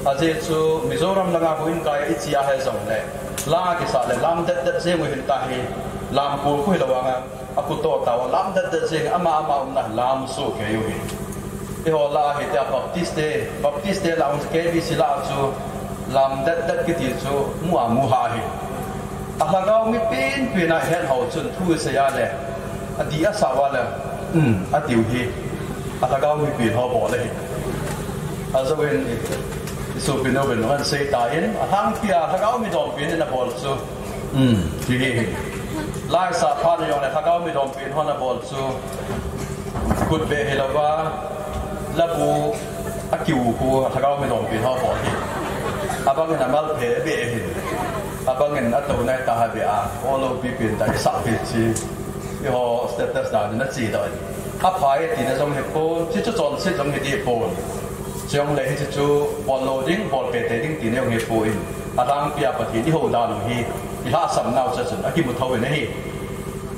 Ajeh chu Mizoram langa houin kai a i che a hijongle, la kisah le lam det det jeng u ahin tahi, lam kul khu hilou vanga, akhu to tao a lam det det jeng, ama ama umna lam soh kei u ahi. Eiho lah a hitia Baptist te, Baptist te lah a K B C lah a chu lam det det kiti chu mu a mu ha ahi. A lhagao mi penpen a het ho chun thu i sei a le, adih asa uva le, um, atiu hi. A lhagao mi pen ho bol ahi. Ajou in i, i sopi nou uvin, ahin sei tan, alhangpi a lhagao mi dom pen in abol chu, um, ti hi hi. Laisah phat in jong le lhagao mi dom pen hon abol chu, khut beh hilouva, labu akiu khu a lhagao mi dom pen ho bol hi. Abang in amal phe beh hi. Abang in atou nai tah a beh a, o lou pi pen tah i sah peh chi. Eiho status dan in ache doh in. Apha e tina jong hipon, chuchu chonset jong hideh pon. Chujongle hichu chu bol lou ding, bol peh tei ding tina jong hipon. Alhangpi a Pathen i hou dan u hi i lhahsam nau chu chun akimu thou in ahi.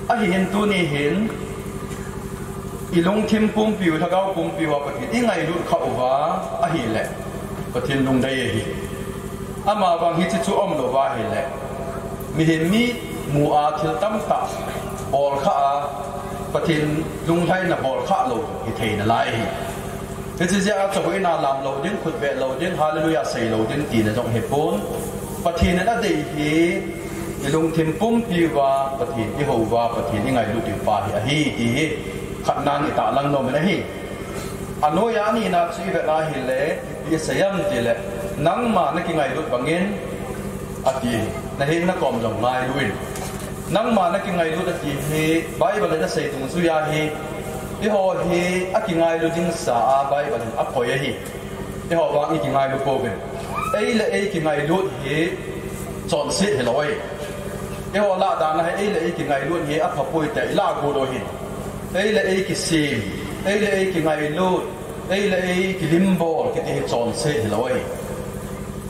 Ahin tuni hin, i lungthim pumpi u, lhagao pumpi uva Pathen i ngailut kha uva ahile, Pathen lungdei ahi. Amavang hiche chu aum louva ahile, mihem mi mu a thil tamtah bol kha a, Pathen lunglhaina bol kha lou hithei nalai ahi. Hiche jeh a chu houin a lam lou ding, khut beh lou ding, hallelujah sei lou ding tina jong hipon. Pathen in adei hi, i lungthim pumpi uva Pathen i hou uva, Pathen i ngailut diu pa hi ahi ti hi khatnan i tahlang nom in ahi. Anoiya anina chu i vet a ahile, ipi asei em tile, nangma nakingailut bangin, ati, nahin nakom jong ngailu in. Nangma nakingailut ati hi, Bible in asei dungjuiya hi, eiho hi akingailu dingsa a Bible in akoi ahi. Eiho vang ikingailu pouvin. Ei le ei kingailut hi chonset hilou ahi. Eiho lah dan a hi ei le ei kingailut hi aphapoi tia ilah got u ahin. Ei le ei kisem, ei le ei kingailut, ei le ei kilimbol kiti hi chonset hilou ahi.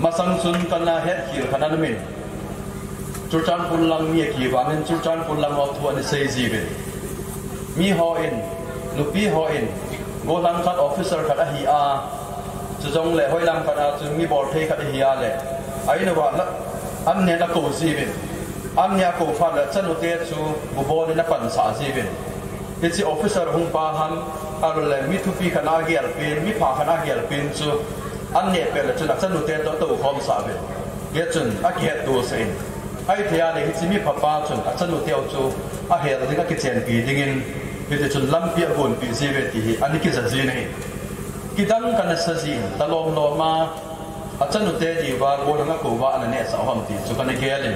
Masang chun kana hetkhel khat ana umin. Churachandpur lang mi akivangin Churachandpur lang ho thu ana sei jiuvin. Mihon, nupi hon, gollhang khat officer khat ahi a, chujongle hoilang khat a chu mi bolthei khat ahi a le, a in uva la, an neh in akou jiuvin. An neh akou phat le achanute chu bu bolin apansah jiuvin. Hiche officer hung pa ham, ahilou le mi thupi khat a agel pen, mi pha khat a agel pen chu, an neh pet le chun achanute toh atou khomsah uvin. Hichun akihetto sah in. Ahithei a le hiche mi phapa chun achanuteu chu ahel ding, akichenpi dingin, hitichun lampi agonpi jiuve ti hi ana kija jin ahi. Kidang kana sa jin, talom lom a, achanu te diuva, gollhang a kouva ana nehsah ham ti chu kana gel in.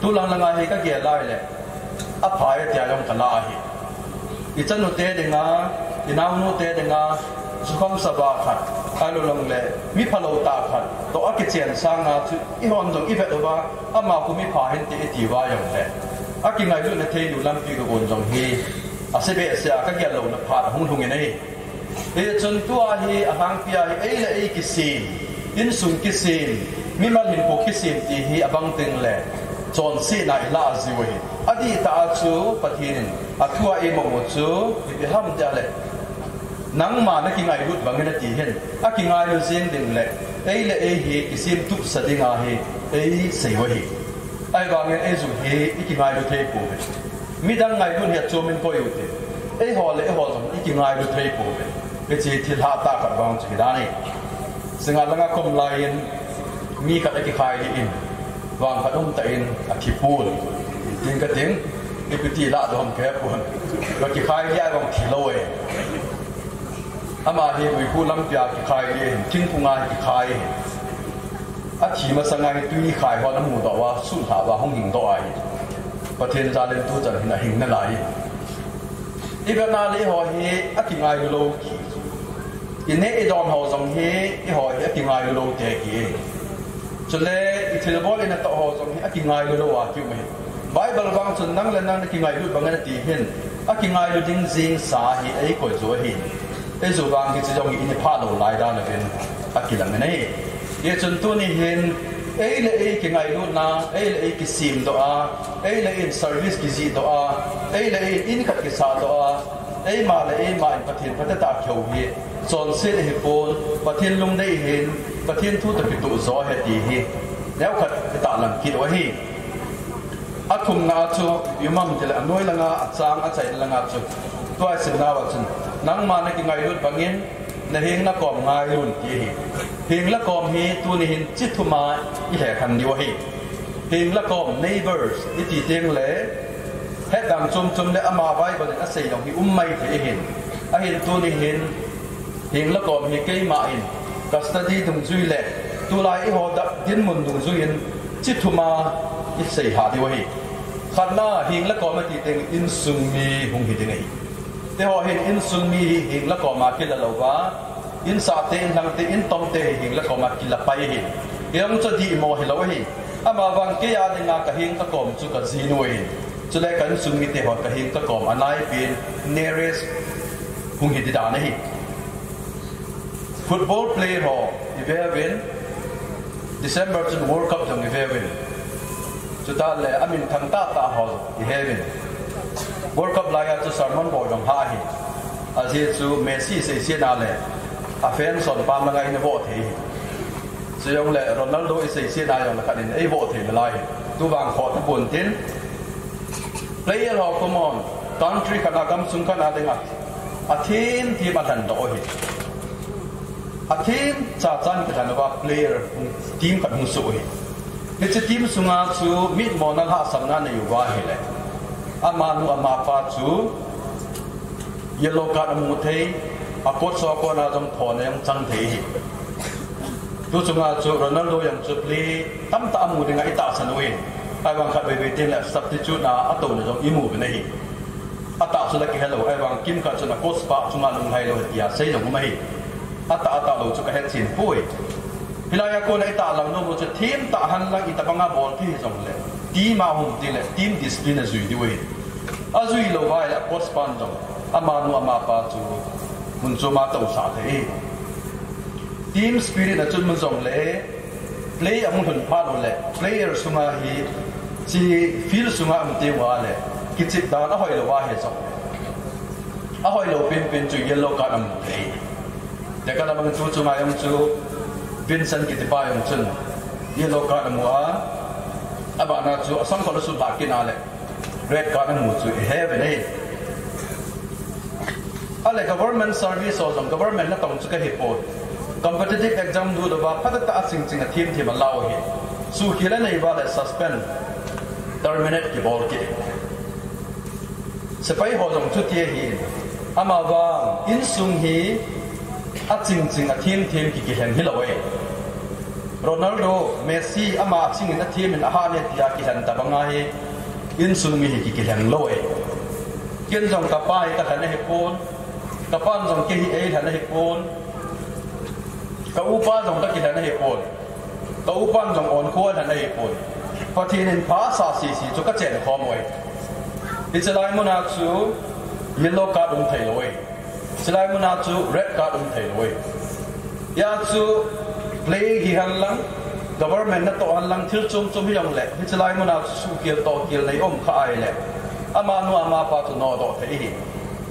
Tulang langa hi kagel lai le, apha e tia jong kala ahi. Ichanu te dinga, inaonu te dinga, sukham saba khat, ahilouleh, mi phalou tah khat, toh akichen sanga chu, eihon jong ivet uva, ama khu mi pha hinte iti uva jongle, akingailutna theilu lampi kagon jong hi, asei behseh a kagel louna phat ahung lhung in ahi. Hichun tua hi alhangpi a hi ei le ei kisem, insung kisem, mimal hinkho kisem ti hi abang teng le chonsetna ilah jiu ahi. Adihtah a chu Pathen in athua eimong u chu ipi ham tia le, nangma nakingailut bangin ati hin, akingailu jeng ding le ei le ei hi kisemtupsa dinga hi eisei u ahi. Ahivangin eijong hi ikingailu thei pouve. Midang ngailun hi achom in koi ute. Eiho le eiho jong ikingailu thei pouve. Hiche thilha tah khat vang chu hidan ahi. Singngat langa kom laiyin mi khat akikhailih in, vang khat umtah in athi pon. Tin kating, ipi ti lah doh ham kahepon. Akikhailih a vang thilou e. Ama hi luikhu lampia kikhailih in, thingphunga kikhai in. Athi masanga hi twikhai hon amudoh uva, sulhah uva hung hingdoh ahi. Pathen jalin tuchan hin ahing nalai. Ivetna le eiho hi akingailu lou ki. Ineh idon ho jong hi eiho hi akingailu lou te ki. Chule ithilbol inatoh ho jong hi akingailu lou a kium ahi. Bible vang chun nang le nang nakingailut bang nati hin, akingailu ding jengsa hi eikoi jo ahi. Eiju vang hiche jong hi ina phalou lai dan uvin akilang in ahi. Hichun tuni hin, ei le ei kingailutna, ei le ei kisemdoh a, ei le ei in service kijihdoh a, ei le ei in khat kisahdoh a, eima le eima in Pathen phatah a kihou hi, chonset ahipon, Pathen lungdei hin, Pathen thu toh kitoh jo ahi ti hi, neokhat itahlang kit u ahi. Athumna chu, ipi ham tile anoi langa, achang achaina langa chu, tua isimnauva chun, nangma nakingailut bangin, naheng nakom ngailun ti ahi. Heng le kom hi tuni hin chithum a ihekhen diu ahi. Heng le kom, neighbors, iti teng le, hetdan chomchom le ama Bible in asei jong hi um maithei ahin. Ahin tuni hin, heng le kom hi keima in, ka study dungjui le, tulai eiho dinmun dungjuiyin, chithum a isei lha diu ahi. Khatna, heng le kom ati teng insung mi hung hi ding ahi. Eiho hin insung mi hi heng le kom a kila louva, insahte, inlhangte, intomte hi heng le kom a kila pai ahi. Hijong chu dihmo hilou ahi. Amavang keiya dinga kaheng kakom chu kajinu ahi. Chule ka insung mite ho kaheng kakom anaipen nearest hung hi didan ahi. Football player ho iveuvin, December chun World Cup jong iveuvin. Chutah le aminthang tahtah ho iheuvin. World Cup laiya chu sermon bol jong hah ahi. Ajeh chu Messi iseisetna le afans hon pam langa ina voh thei ahi. Chujongle Ronaldo iseisetna jongle khat in eivoh thei nalai ahi. Tuvang khoh tapon tin, player ho common, country khat a, gamsung khat a dinga athem them alhendoh u ahi. Athemcha chan kilhen uva player, team khat hung soh u ahi. Hiche team sunga chu mitmona lhahsamna anei uva ahile, amanu amapa chu yellow card amu thei, a coach ho kona jong thona jong chang thei ahi. Tuchunga chu Ronaldo jong chu play tamtah amu dinga itahsan uvin. Ahivang khatvei vei tengle substitute na atouna jong imu uvin ahi. Atah chu la kihelou, ahivang kimkhat chun a coach pa chunga lunglhai lou tia sei jong um ahi. Atah atahlou chu kahetchen poi. Hilaiya kona itahlang nom u chu themtah henlang itobanga bol thei hijongle, team a hung tile team discipline ajui diu ahi. Ajui louva ahile a coach pan jong amanu amapa chu mun choma tousah thei ahi. Team spirit achun mun jongle, play ahung lhun phat ule, player sunga hi, hiche field sunga um teng ule, kichep dan ahoilou ahi jongle, ahoilou penpen chu yellow card amu thei. Tekah na bang chu chunga jong chu Vincent kitipa jong chun yellow card amu a, abana chu asangkhol asutlhah kit a le, red card amu chu iheuvin ahi. Ale government service ho jong, government natong chu kahipoi. Competitive exam dut uva phatah a chingching a themthem alau ahi. Suhkhel anei uva le suspend, terminate kibol kit. Sepai ho jong chuti ahin. Amavang insung hi Aching ching athem them kikilhen hilou e. Ronaldo, Messi ama aching in athem in ahat e tia kilhen tabang ahi, insung mi hi kikilhen lou e. Ken jong kapa hi kalhen ahipon, kapan jong kei hi eilhen ahipon, ka upa jong kakilhen ahipon, ka upan jong onkho alhen ahipon. Pathen in pha asa sese chu kachen khom uve. Hichelai muna chu yellow card um theilou e. Hichelai muna chu red card um theilou e. Hia chu play hi henlang, government natoh henlang, thil chom chom hijongle, hichelai muna chu suhkhel tohkhel nei um kha ahile, amanu amapa chu nodoh thei ahi,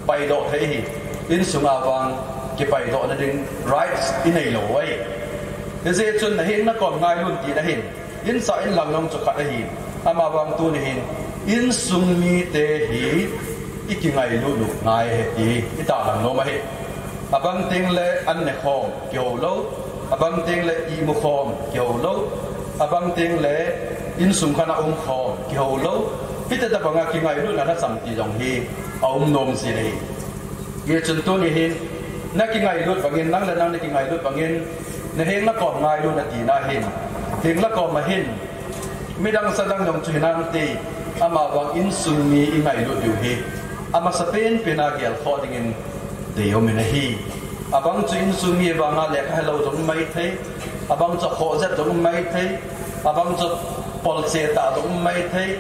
paidoh thei ahi. Insunga vang kipaidohna ding rights ineilou uve. Hijeh chun naheng nakom ngailut tina hin, insah inlang jong chu khat ahi. Amavang tuni hin, insung mite hi ikingailut u ngai ahi ti itahlang nom ahi. Abang tengle an nekhom kihoulou, abang tengle imukhom kihoulou, abang tengle insung khat a umkhom kihoulou. Hiti tabanga kingailutna lhasam ti jong hi aum nom jin ahi. Hichun tuni hin, nakingailut bangin, nang le nang nakingailut bangin, naheng nakom ngailut natina hin, heng nakom a hin, midang sadang jong chu hinante, amavang insung mi ingailut diu hi amasapen pena gelkhoh dingin deium in ahi. Abang chu insung mi vanga lekha helou jong um maithei, abang chu khohjet jong um maithei, abang chu polche tah jong um maithei,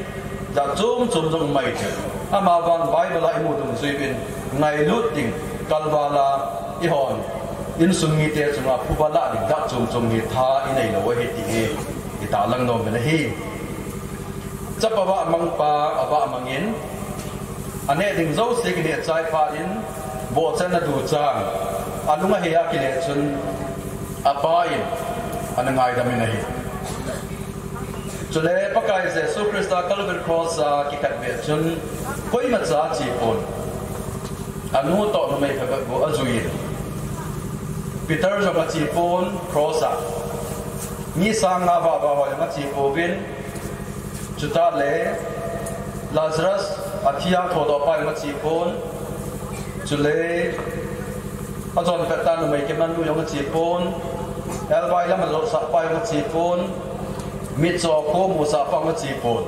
jat chom chom jong um maithei. Amavang Bible a imu dungjuiyin, ngailut ding, kalval a ihon insung mite chunga phuba lah ding jat chom chom hi tha ineilou ahi ti hi itahlang nom in ahi. Chapa vahmangpa avahmangin, aneh ding jouse kineh chai phat in, vohchan aduchan, alung ahei a kile chun, apa in ana ngaidam in ahi. Chule Pakai Jesu Christa Calvary Cross a kikhetbeh chun, koimacha achepon. Anu toh numei phabep bou ajuiyin, Peter jong achepon cross a, mi sang nga vahva ho jong achepouvin, chutah le Lazarus athi a thodohpa jong achepon, chule ajon petta numei kimanlu jong achepon, elbai lam ajotsahpa jong achepon, mitcho kho musahpa jong achepon.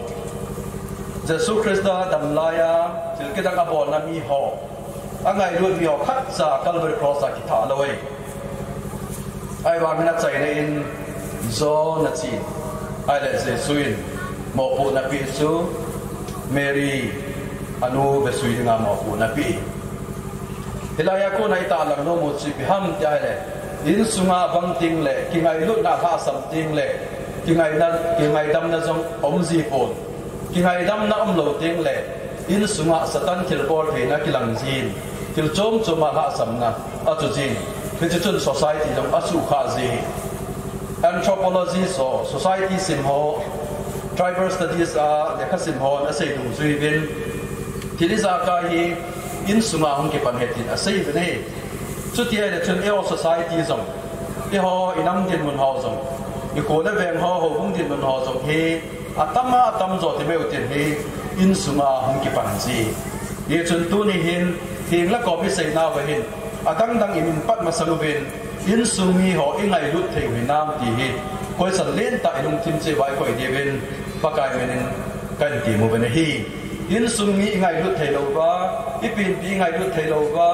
Jesu Christa damlai a thil kidang abolna miho, angailut miho khatcha Calvary Cross a kitha lou e. Ahivangin achaina in John achen, ahile Jesu in mopohna apeh chu Mary anu vesui dinga mopohna apeh. Hilai a kona itahlang nom u chu ipi ham ti ahile, insunga bang tengle kingailutna lhasam tengle kingaina, kingaidamna jong aum jipon. Kingaidamna umlou tengle insunga Satan thilbol theina kilang jin, thil chom chom a lhahsamna achu jin, hiche chun society jong asukha ji. Anthropologist ho, society sim ho, tribal studies a lekha sim hon asei dungjuiyin, thil ijakai hi insunga hung kipan ahi tin aseiuvin ahi. Chuti ahile chun eiho society jong, eiho inam dinmun ho jong, ikho le veng ho, houbung dinmun ho jong hi atama atamjo ti meu tin hi insunga hung kipan ji. Hichun tuni hin, heng le kom iseinauva hin, adangdang imin pat masang uvin, insung miho ingailut thei u hinam ti hi question lentah ilungthim cheh uva ikoi diuvin Pakai min in kahin temuve ahi. Insung mi ingailut theilouva, ipenpi ingailut theilouva,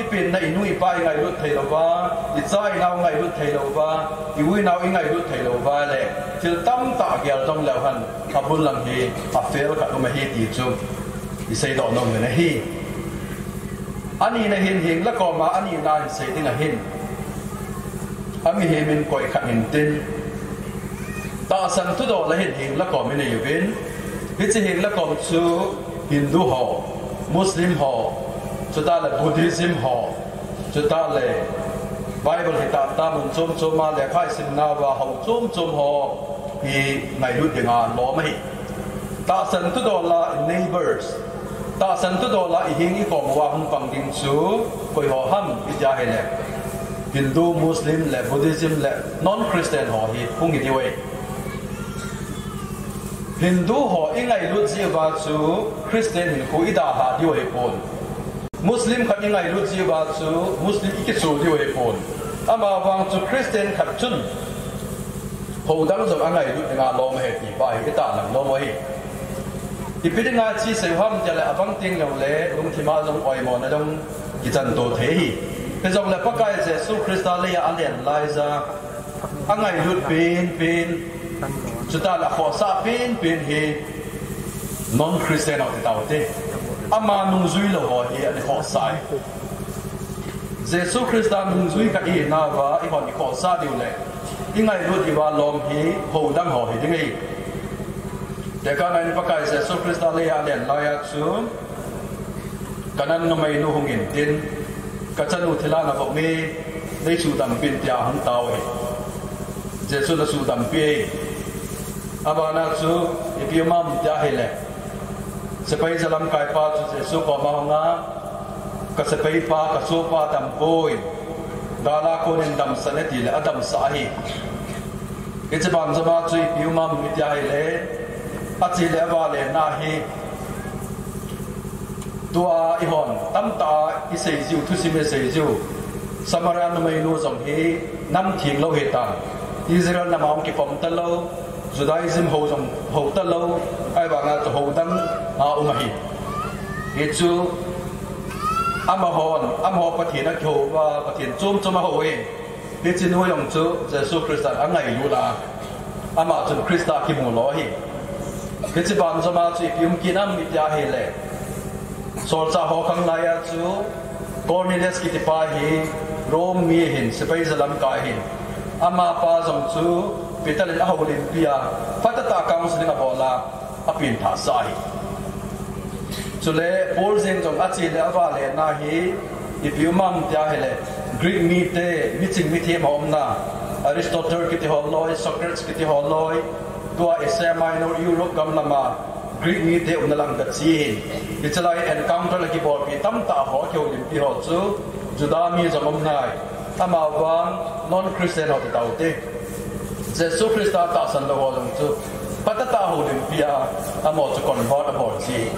ipenna inu ipa ingailut theilouva, icha inao ingailut theilouva, i-u inao ingailut theilouva le thil tamtah gel jongleu hen, abul lang hi afail khat um ahi ti chu iseidoh nomuvin ahi. Anina hin, heng le koma anina hin sei ding ahin, amihem in koi khat hintin, tahsan thudol a hin heng le kom inei uvin, hiche heng le kom chu Hindu ho, Muslim ho, chutah le Buddhism ho, chutah le Bible hitahtah mun chom chom a lekha isimnauva hou chom chom ho hi ngailut dinga lom ahi. Tahsan thudol a neighbors, tahsan thudol a iheng ikom uva hung pang ding chu koiho ham iti ahile, Hindu, Muslim le Buddhism le non-Christian ho hi hung hidiu ahi. Hindu ho ingailut jeh uva chu Christian hinkho idalhah diu ahipon. Muslim khat i ngailut jiu va chu Muslim i kisu diu ahi pon. Amavang chu Christian khat chun hou dang jong a ngailut dinga lom ahi ti pa hi i tahlang nom u ahi. Ipi dinga chi sei u ham tia le abang ting jong le lungthim a jong oimona jong kichan to thei ahi. Hijongle Pakai Jesu Christa lei a alen lai ja a ngailut pen pen, chuta le a khohsah pen pen hi non-Christian ho ti tau te. Ama nungjui lou ho hi ana khohsah e. Jesu Christa nungjui khat i hi nauva, i hon i khohsah diu le i ngailut diuva lom hi hou dang ho hi ding ahi. Tekahna in Pakai Jesu Christa lei a alen lai a chu, ka nan numeinu hung in tin, ka chanu thilha na vop mi, nei sudampi in tia hung tao ahi. Jesu na sudampi e. Abana chu, ipi um am tia ahile, sepai jalamkai pa chu Jesu koma hung a, ka sepai pa, ka sopa dam poi, gal a kon in damsah in ati le, a damsah ahi. Hiche banjom a chu ipi um am tia ahile, ache le avale na hi, tua i hon tamtah a i sei jiu, thusim i sei jiu, Samaria numeinu jong hi nam theng lou ahi tan. Israel nam a hung kipom talou, Judaism hou jong hou talou, ahivanga chu hou dang a um ahi. Hichu amahon, amaho Pathen a kihou uva, Pathen chom chom a hou e. Hiche nu jong chu Jesu Christa a ngailut a, ama chun Christa kimu lou ahi. Hiche banjom a chu ipi um kit nam tia ahile, solchah ho khang lai a chu Cornelius kiti pa hi Rome mi ahin, sepai jalamkai ahin. Amapa jong chu Peter in a houlimpi a, phatah tah a counseling a bol a, a penthah sah ahi. Chule Paul jeng jong ache le avale na hi ipi um am tia ahile, Greek mite, miching mithem a umna, Aristotle kiti ho loi, Socrates kiti ho loi, tua Asia Minor, Europe gam lama Greek mite umna lang kache in. Hiche lai encounter a kibolpi tamtah ho, kihoulimpi ho chu Juda mi jong um nai. Amavang non-Christian ho ti tau te. Jesu Christa tahsan lou ho jong chu phatah tah a houlimpi a, amaho chu convert abol ji.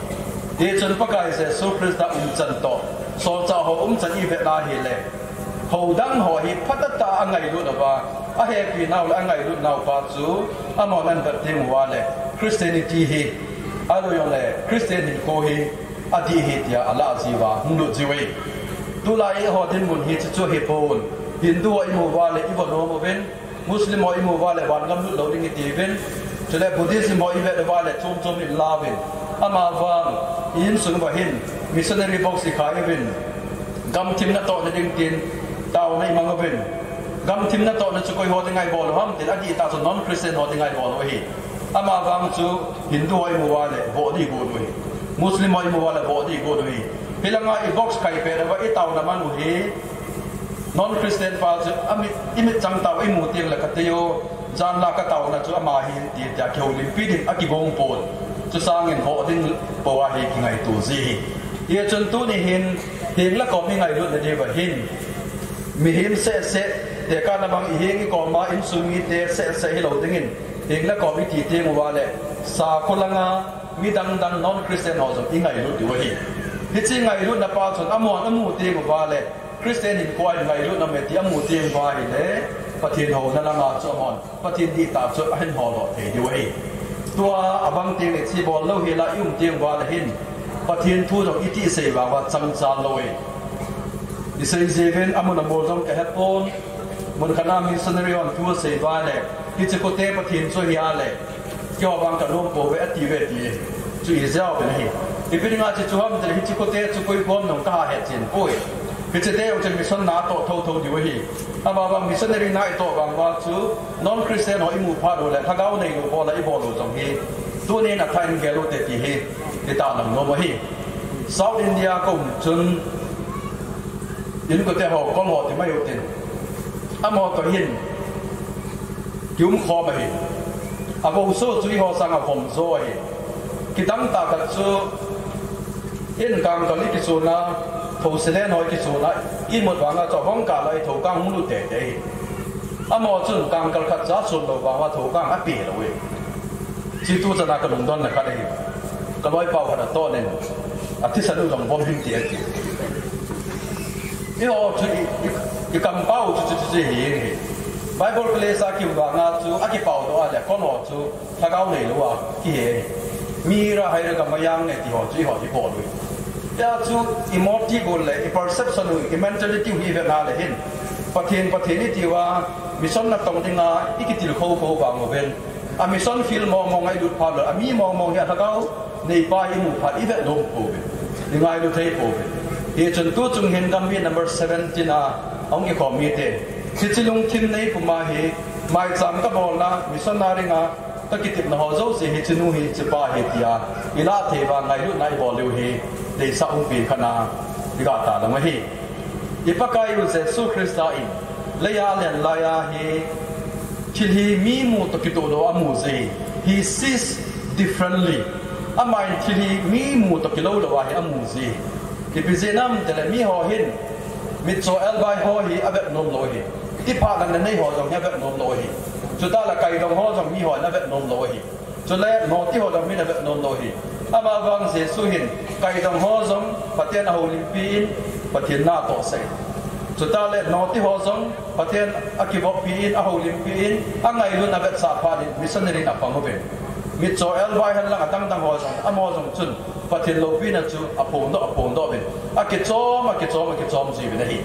Hichun Pakai Jesu Christa umchan toh solchah ho umchan i vet na ahile, hou dang ho hi phatah tah a ngailut uva, ahepi nau le a ngailut nau pa chu amahon ahin vet teng uva le Christianity hi, ahilou jongle Christian hinkho hi adih ahi tia alah jiuva hung lut jiu ahi. Tulai eiho dinmun hi chuchu ahipon, Hindu ho imu uva le ivo nom uvin, Muslim ho imu uva le vangam lut lou ding iti uvin, chule Buddhism ho ivet uva le chom chom in la uvin. Amavang i insung uva hin missionary box ikhai uvin, gamthim natohna ding tin taona imang uvin. Gamthim natohna chu koi ho dinga ibol u ham tin, adihtah chu non-Christian ho dinga ibol u ahi. Amavang chu Hindu ho imu uva le voh ding igot u ahi. Muslim ho imu uva le voh ding igot u ahi. Hilanga i box khai pet uva i taona man u hi, non-Christian pa chu amit, imit chang tah a imu teng le katei o, janla kataona chu ama ahin ti tia kihoulimpi ding akigong pon. Chusangin voh ding pou a hi kingaito ji ahi. Hichun tuni hin, heng le kom i ngailutna diuva hin, mihem seh seh, tekahna bang i heng i kom a insung mite seh seh hilou dingin, heng le kom i ti teng uva le, sakho langa midang dang non-Christian ho jong i ngailut diu ahi. Hiche ngailutna pa chun amahon amu teng uva le, Christian hinkho a hin ngailut nom e ti amu teng uva ahile, Pathen houna langa chu amahon Pathen dihtah chu ahin hol doh thei diu ahi. Tua abang teng le hiche bol lou hel a i um teng uva le hin, Pathen thu jong i ti sei vang uva changchal lou e. I sei jiuvin amun amol jong kahe pon, mun khat a missionary hon thu asei uva le, hiche khote Pathen chu ahi a le, keiho vang kanom pouve ati uve ti. Chu i jao uvin ahi. Ipi dinga hiche chu ham tile hiche khote chu koi kom jong kaha hetchen poi. Hiche te jong chun mission na atoh thotho diu ahi. Amavang missionary na itoh vang uva chu non-Christian ho imu phat u le lhagao neilou bol a ibol u jong hi, tunin athah in gel u te ti hi i tahlang nom u ahi. South India ka um chun, inkote ho, kol ho ti mai u tin, amaho toh hin kium khom ahi. Avoso chu eiho sanga vom jo ahi. Kidang tah khat chu, in kangkal i kisun a, thousilen ho i kisun a, imut vanga chu avong kal a i thoukang hung lut teitei ahi. Amaho chun kangkal khat cha sun lou vanga thoukang ape lou e. Hiche tu chana kalungdonna khat ahi. Kaloipau khat atoh nin, athisan u jong vom hinte ati. Eiho chu i, i, i kampau chu chu chu hi hi. Bible college a kiu vanga chu a kipau doh a le kon ho chu lhagao neilou a kihe. Mi ra hai ra ka mayang ne ti ho chu eiho hi bol u. Tia chu i moti gol le i perception u i mentality u hi ve na le hin. Pathen Pathen i ti uva mission na tong dinga i kitilkhou khou vang uven. A mission field mong mong a i lut phat le a mi mong mong hi a lhagao neipa i mu phat i vet nom pouve, i ngailu thei pouve. Hichun tuchung hin Gambih number seventeen a hung kikhom mite, hiche lungthim nei puma hi, maicham ka bolna, missionary nga ka kitepna ho jouse hiche nu hi, hiche pa hi tia i lah thei uva ngailutna i bol u hi, deisah umpi khat na i ga ta dong ahi. I Pakaiyu Jesu Christa in leiya alen laiya hi thil hi mi mu toh kitoh lou a mu ji. He sees differently. Aman thil hi mi mu toh kilou lou a hi a mu ji. Ipi jeh ham itile miho hin mitcho elbai ho hi a vet nom lou hi. Tiphat natna nei ho jong hi a vet nom lou hi. Chutah le kaidong ho jong miho in a vet nom lou hi. Chule noti ho jong min a vet nom lou hi. Amavang Jesu hin kaidong ho jong Pathen a houlimpi in Pathen na atohsah in. Chutah le noti ho jong Pathen a kivoppi in, a houlimpi in, a ngailun a vetsah phat in missionary in a pang uvin. Mitcho elbai hen lang a dangdang ho jong, amaho jong chun Pathen loupina chu a phongdoh, a phongdoh uvin. A kichom, a kichom, a kichom ji uvin ahi.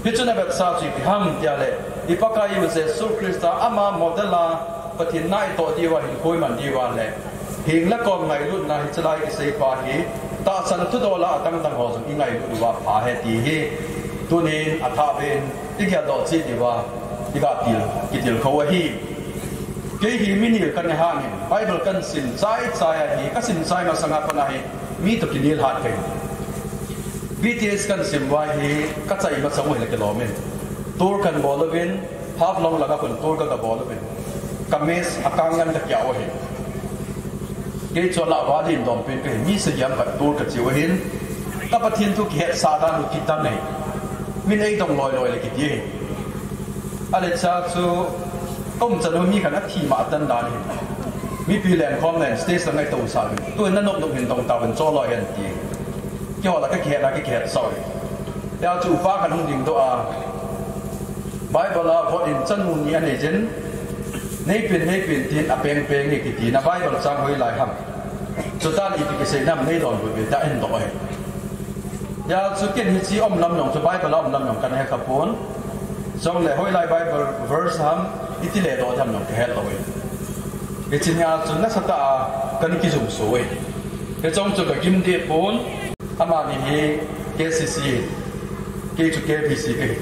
Hichun a vetsah chu ipi ham tia le, i Pakaiyu Jesu Christa ama model a Pathen na i toh diuva hin koi man diuva le, hing le kom ngailutna hiche lai kisei pa hi, tahsan thudol a adangdang ho jong i ngailut uva pha ahi ti hi, tunin athah beh in i geldoh cheh diuva i ga til, kitilkhou ahi. Kei hi mi nel kana hi, Bible kahin sim chai chai ahi, ka sim chai masang a pat a hi, mi toh kinel hat kahi. B T S kahin sim uva hi, ka chai masang uva hi le kilom in. Tour kahin bol uvin, Haflong langa khun tour ka, ka bol uvin. Ka mess a kang ngan ka kia u ahi. Kei chu alah uva ding dom pen pen mi sagi ham khat tour ka che u ahin. Ka Pathen thu kihetsah dan u kidang ahi. Min eidong loi loi le kiti ahi. Ahile cha chu ka um chan u mi khat athi ma atan dan ahi. Mipi lengkhom len stage langa i tousah uvin. Tuin na nop nop hin dong tauvin cho loi hen ti. Keiho lah ka kihet na ka kihetsah u ahi. Tia chu upa khat hung dingdoh a, Bible a vot in chanu ni anei jin, neipen, neipen tin apeng peng e kiti na Bible chang hoilai ham. Chutan ipi kisei nam nei donbut uve tia ahin doh ahi. Tia chu ken hiche um lam jong chu Bible a um lam jong kana he kha pon. Chule hoilai Bible verse ham, iti le doh ding ham jong kahet lou e. Hiche nia chu nasatah a kana kijumso e. Hiche jong chu ka gim deh pon. Amani hi K C C, kei chu K B C kahi.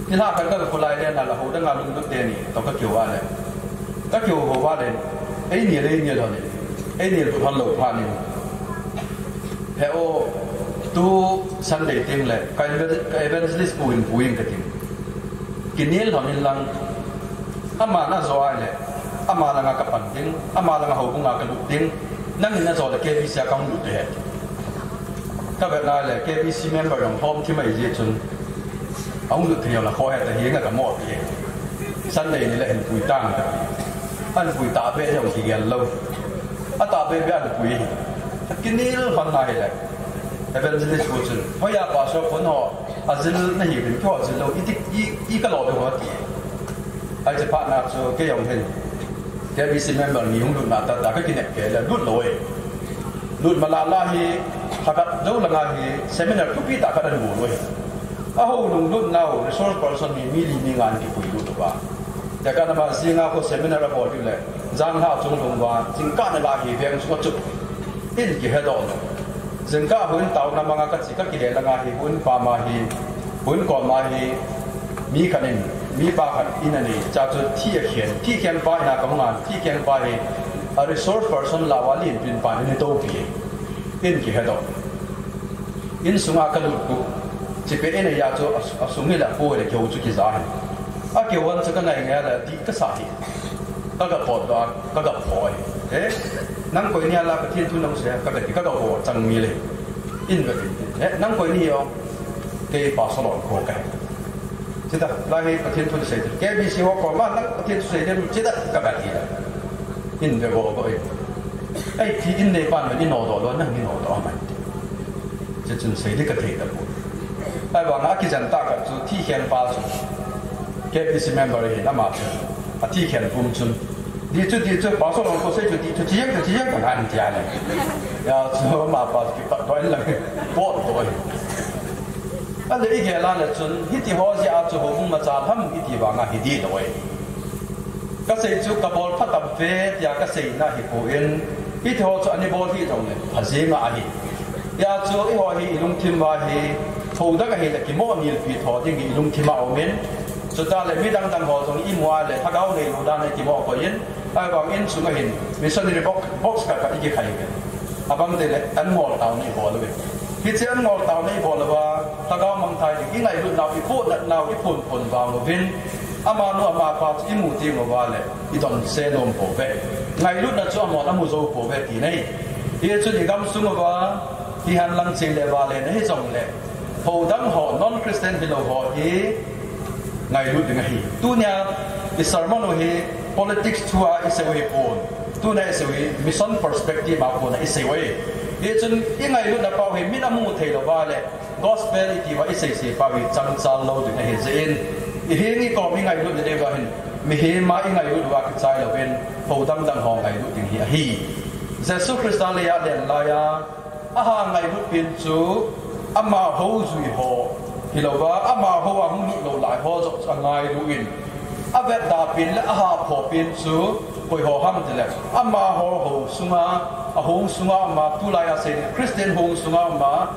Nilhah khat ka kholai le na la ho dang a lunglut teni toh ka kihou a le, ka kihou hou a le, ei nel, ei nel hon in, ei nel lut hon lou phat in, he o, tu Sunday teng le ka evangelist pu in pu in ka tin. Kinel hon in lang, aman ajo a le, ama langa ka pan ding, ama langa houbung a ka lut ding, nangin ajo le K B C a ka hung lut ding ahi. Ka vet na le K B C member jong hom thim ahi jeh chun, ahung lut thei jong le kho he ta hi nga ka mo ti. Sunday ni le hin pui tang ta. Ahin pui tahbeh jong kigel lou. Atahbeh beh ahin pui. Kinel hon na hi le, evangelist pu chun, hoiya pastor pu ho ajil nahiuvin, keiho jil lou, iti, i, i ka lo ding ho ti. Hiche phat na chu kei jong hin K B C member ni hung lut na tah tah ka kinep kei le lut lou e. Lut ma la la hi, lha khat jou langa hi seminar thupi tah khat ahin bol u ahi. A houbung lut nau resource person hi mi li mi nga in kipui lut uva. Tekah na ma jing a khu seminar abol diu le, janhi chung lhung uva, jingkah na la hi veng sung a chu in kihe doh lou. Jingkah houin taona manga ka che, ka kile langa hi houin pa ma hi, houin kom ma hi, mi khat in, mipa khat in anei, cha chu thi akhen, thi khen pa in a ka hung a, thi khen pa hi, a resource person lah uva lenpin pa in eitopi, in kihe doh. Insunga ka lut u, chipe in a ya chu a, asung hi le apo le keu chu kija hi. Akeu hon chu ka ngai ngai le dih ka sa hi. Ka ga pot doh a, ka ga pho hi. Eh, nang koi nia la Pathen thu nang sei, ka ga ti, ka ga ho chang mi le. In ga ti. Eh, nang koi ni o. Kei pa Solon kho ka hi. Chita, la hi Pathen thu sei. K B C ho koma nang Pathen thu sei dem, chita, ka ga ti. In ve go go e. Ai, thi in nei pan ma ni no doh lo, nang ni no doh ma. Chuchun sei ding ka thei tapoi. Ahivang a kijen tah khat chu thikhen pa chu K B C member ahin ama chu. Athikhen pum chun. Di chu, di chu, pastor hon ko sei chu, di chu, chi jeng chu, chi jeng chu, ahin ti a le. Hijeh chun ama pa chu kipat doh in lang. Pot doh in. Ale igel a le chun, hiti ho jeh a chu houbung machal ham iti vang a hi di lou e. Kasei chu kabol pha tam ve tia kaseina hi pon, hiti ho chu ana bol hih jongle pha jeng ahi. Hijeh chun eiho hi ilungthim uva hi, thodang ahile kimoh nilpi tho ding hi ilungthim a um in, chutah le midang dang ho jong imu a le lhagao neilou dan a kimoh koi in, ahivang insung a hin missionary box, box khat khat ikikhai uve. Abang teng le an ngol taona ibol uve. Hiche an ngol taona ibol uva, lhagao mangthai ding, ingailutnau, ipohnatnau, iphonphon vang uvin, amanu amapa chu imu teng uva le, idonse nom pouve. Ngailutna chu amahon amu jou pouve tina ahi. Hichun igamsung uva, hihen lang ching le vale na hijongle, houbung ho, non-Christian hilou ho hi, ngailut ding ahi. Tunia isermon u hi politics thua isei u hipon. Tunia isei u hi mission perspective a kona isei u ahi. Hichun ingailutna pau hi min amu theilou uva le, gospel iti uva isei sei pau hi changchal lou ding ahi jeh in. Ihin ikom ingailutna diuva hin, mihem a ingailut uva kichai louvin, houbung dang ho ngailut ding hi ahi. Jesu Christa leiya alen laiya, aha ngailut pen chu, amaho jui ho hilouva, amaho a hung hih lou lai ho joh chu angailu in, avetda pen le aha pho pen chu, koi ho ham tile, amaho hou sunga, ahung sunga ama, tulai a sei Christian hung sunga ama,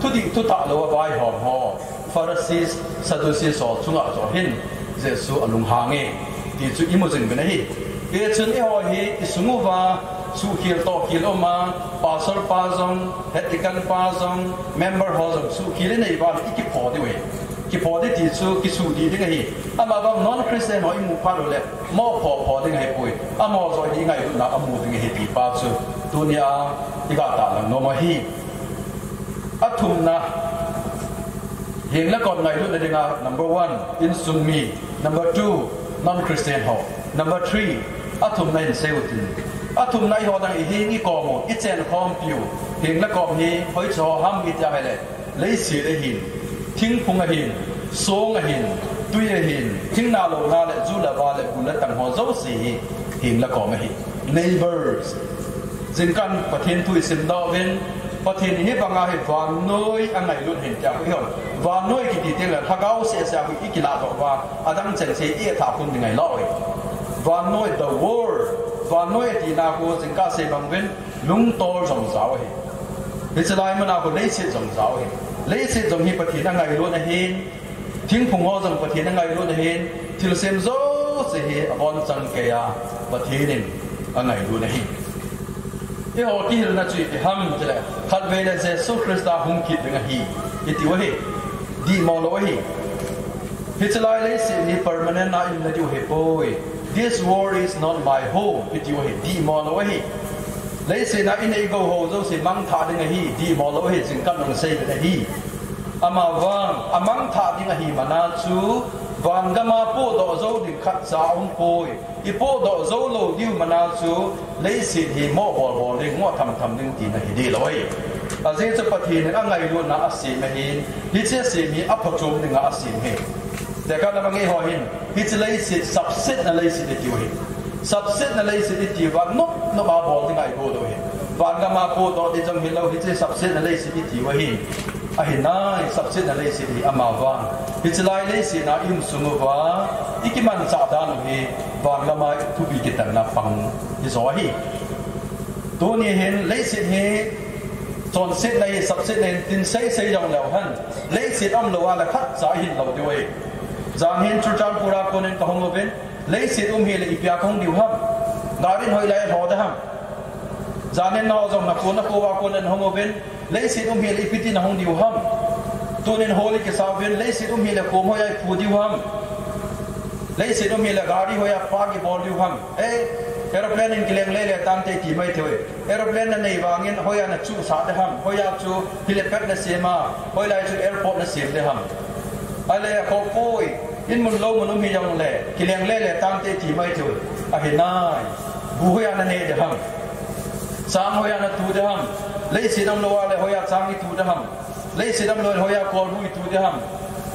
thudih thutah lou a vaihom ho, Pharisees, Sadducees ho chunga joh hin Jesu alunghang e, ti chu imu jing uvin ahi. Hichun eiho hi isung uva suhkhel tohkhel uma, pastor pa jong, head deacon pa jong, member ho jong suhkhel inei uva le ikipho diu ahi. Kipho di ti chu kisuh di ding ahi. Amavang non-Christian ho imu phat ule, moh pho pho ding ahipoi. Amaho joh hi ingailutna amu ding ahi ti pa chu tunia iga tahlang nom ahi. Athumna, heng le kom ngailutna dinga, number one, insung mi. Number two, non-Christian ho. Number three, athumna hin sei utin. Athumna eiho dang iheng ikom u, ichenkhompiu, heng le kom hi hoiche ho ham iti ahile, leiset ahin, thingphung ahin, song ahin, tui ahin, thingna louna le, ju le va le, gu le tang ho jouse hi, heng le kom ahi. Neighbors. Jingkah Pathen thu isimdoh uvin, Pathen in hibanga hi vannoi angailut ahin tia khu ihon. Vannoi kiti teng le lhagao sehseh a khu ikiladoh uva, adang chengse i-etha khum ding ahilou e. Vannoi, the world. Vannoi atina khu jingkah sei bang uvin, lungtol jong jao ahi. Hiche lai muna khu leiset jong jao ahi. Leiset jong hi Pathen angailut ahin, thingphung ho jong Pathen angailut ahin, thilsem jouse hi abonchan keiya Pathen in angailut ahi. Eiho kihilna chu ipi ham tile, khatvei le Jesu Christa hung kit ding ahi, itiu ahi. Dihmo lou ahi. Hiche lai leiset hi permanent a iumna diu ahipoi. This world is not my home, itiu ahi. Dihmo lou ahi. Leiset a inei igou ho jouse mangthah ding ahi, dihmo lou ahi, jingkah nung sei ding ahi. Amavang, amangthah ding ahi mana chu, vangam a pohdoh jou ding khatcha aumpoi. Ipohdoh jou lou diu mana chu, leiset hi moh bolbol ding, moh thamtham ding tina hi dih lou ahi. Ajeh chu Pathen in angailutna asem ahin, hiche asem hi aphachom dinga asem ahi. Tekah na bang eiho hin, hiche leiset sapsetna leiset itiu ahi. Sapsetna leiset itiuva nopnop a bol dinga igo lou ahi. Vangam a pohdoh ding jong hilou, hiche sapsetna leiset itiu ahi. Ahinai, sapsetna leiset hi amavang, hiche lai leiset a ium sung uva, ikimanchah dan u hi, vangam a thupi kitanna pang hijo ahi. Tuni hin leiset hi chonsetna hi, sapsetna hin tin seisei jongleu hen, leiset aumlou a le khatcha ihin lou diu ahi. Jan hin Churachandpur a konin kahung uvin, leiset um hile ipia kahung diu ham? Garin hoilai alho ding ham? Jan hin nao jong nakho nakho a konin hung uvin, leiset um hile ipi tin nahung diu ham? Tunin holi kisa uvin, leiset um hile khom hoiya iphu diu ham? Leiset um hile gari hoiya park ibol diu ham? Eh, aeroplane in kileng lele tante iti mai thei uve. Aeroplane nanei vangin hoiya nachuhsah ding ham? Hoiya chu helipad nasem a, hoilai chu airport nasem ding ham? Ahile khoppoi, inmun loumun um hijongle, kileng lele tante iti mai thei uve. Ahinai, bu hoiya naneh ding ham? Chang hoiya natu ding ham? Leiset aumlou a le hoiya chang itu ding ham? Leiset damlou in hoiya kolbu itu ding ham.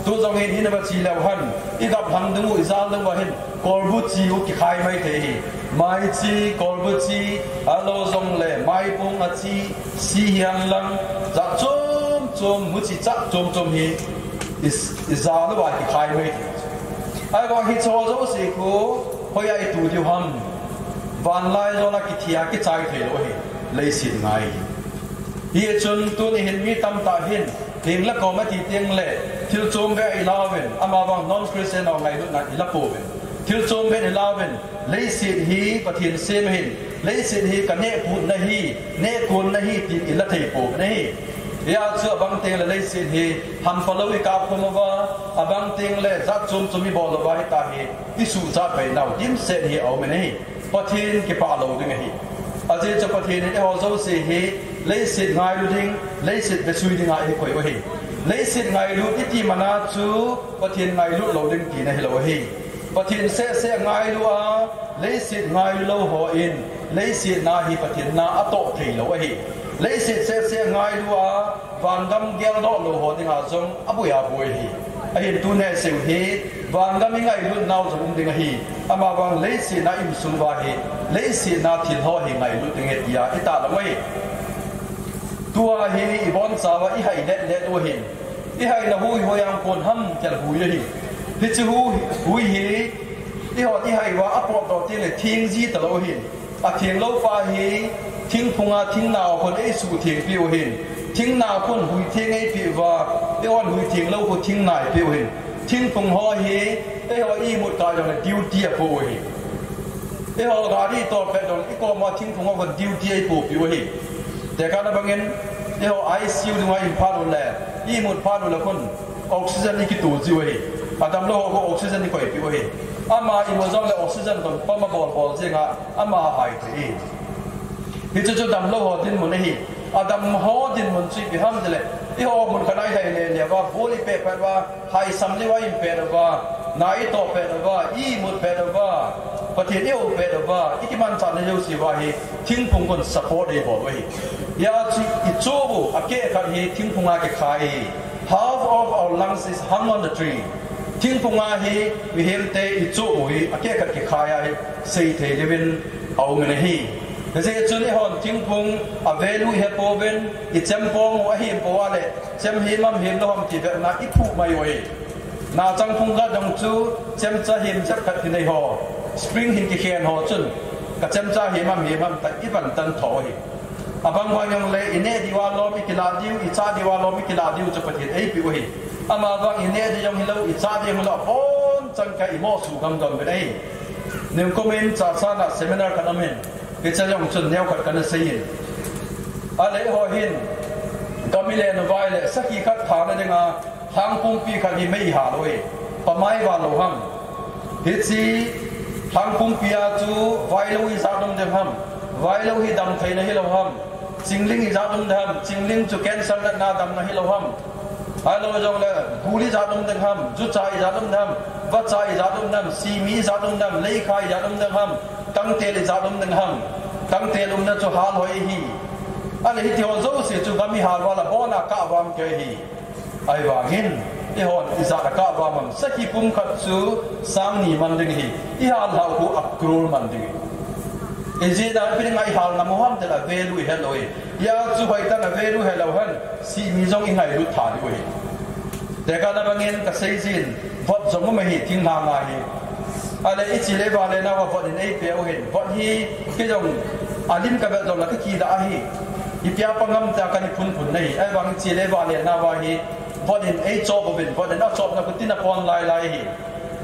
Tu jong hin hin a ba chi leu hen, i gap hang ding u, i jal ding u ahin, kolbu chi u kikhai mai thei hi. Mai chi, kolbu chi, ahilou jongle maipung a chi, si hihen lang, jat chom chom, mu chi jat chom chom hi i, i jal uva kikhai mai thei. Ahivang hiche ho jouse khu hoiya itu diu ham. Vanlaijol a kithia kichai theilou hi leiset ngai. Hichun tuni hin mi tamtah hin, hing la kom ati teng le, thil chom beh a i lauvin, amavang non-Christian ho ngailutna i la pouvin. Thil chom beh in i lauvin, leiset hi Pathen sem ahin, leiset hi ka nehkonna hi, nehkonna hi, tin i la thei pouvin ahi. Hia chu abang teng le leiset hi hampha lou i kap khum uva, abang teng le jat chom chom i bol uva hita hi, i suhchat pai nau dimset hi a um in ahi. Pathen kipah lou ding ahi. Ajeh chu Pathen in eiho jouse hi leiset ngailu ding, leiset besui dinga eikoi u ahi. Leiset ngailut iti mana chu Pathen ngailut lou ding tina hilou ahi. Pathen seh seh ngailu a, leiset ngailu lou hon, leiset na hi Pathen na atoh thei lou ahi. Leiset seh seh ngailu a, vangam geldoh lou ho dinga jong aboi aboi ahi. Ahin tuni sei u hi, vangam i ngailut nau jong um ding ahi. Amavang leiset na insung uva hi, leiset na thil ho hi ngailut ding ahi tia i tahlang u ahi. Tua hi i bonchauva i hai let let u ahin. I haina hui hoiya kon ham kel hui ahi. Hiche hui, hui hi, eihon i hai uva apotdoh teng le theng ji talou ahin. Atheng lou pa hi, thingphung a thingna ho khun eisuhtheng peh u ahin. Thingna khun hui theng eipeh uva, eihon hui theng lou khu thingna eipeh u ahin. Thingphung ho hi, eiho imut kah jongle duty apo u ahi. Eiho gari tol pet jongle i kom uva thingphung ho khun duty eipo peh u ahi. Tekahna bangin, eiho I C U dunga i phat u le, imut phat u le khun, oxygen i kito jiu ahi. Adamlou ho khu oxygen i koi peh u ahi. Ama imut jongle oxygen khun pump abol bol jenga, ama hai thei. Hichu chu damlou ho dinmun ahi. Adam ho dinmun chu ipi ham tile, eiho mun khat a i hai le le uva, ball i pet pet uva, hai sam le uva i pet uva, na i toh pet uva, imut pet uva, Pathen i hou pet uva, i kimanchah na jouse uva hi, thingphung khun support eibol u ahi. Hia chu i choh u, akeh khat hi thingphung a kikhai ahi. Half of our lungs is hung on the tree. Thingphung a hi mihemte i choh u hi akeh khat kikhai ahi, seithei levin a um in ahi. Hijeh chun eihon thingphung a value i hepouvin, i chempong u ahem pou a le, chem hem ham hem lou ham ti vetna i phuh mai u ahi. Na changphung khat jong chu chemcha hem jep khat kinei ho, spring hin kikhen ho chun, ka chemcha hem ham hem ham tia i van tan tho u ahi. Abang bang jongle, i neh diu a lom i kilah diu, i chah diu a lom i kilah diu chu Pathen eipeh u ahi. Amavang i neh di jong hilou, i chah di jong hilou, abonchan kei i moh suh gam gam uvin ahi. Nikum in Chassana seminar khat aum in, hiche jong chun neo khat kana sei in. Ahile eiho hin, gam i len uva ahile, sakhi khat thana dinga, lhang pumpi khat hi mei ihal u ahi. Pamai val lou ham. Hiche lhang pumpi a chu vailou ijat um ding ham. Vailou hi damtheina hilou ham. Chingling ijat um ding ham. Chingling chu cancer natna damna hilou ham. Ahilou jongle gul ijat um ding ham. Jucha ijat um ding ham. Vacha ijat um ding ham. Simi ijat um ding ham. Leikha ijat um ding ham. Tangtel ijat um ding ham. Tangtel umna chu hal hoi ahi. Ahile hiti ho jouse chu gam ihal uva le abona kah uvam kei ahi. Ahivangin, eihon ijat a kah uvam ham, sakhi pum khat chu sang ni man ding ahi, ihal lhah u khu a crore man ding ahi. Ijeh inem ipi dinga ihal ngam u ham tile value ihet lou ahi. Hia chu hoitah in value helou hen, simi jong i ngailut tha diu ahi. Tekahna bangin kasei jin, vot jong um ahi, thinglhang a hi. Ahile i che le vale nauva vot in eipeh u ahin. Vot hi, kei jong alim kavet jongle kakidah ahi. Ipi a pang ham tia kana phunphun ahi. Ahivang i che le vale nauva hi, vot in eichop uvin, vot in achopna khu tin a pon lai lai ahi.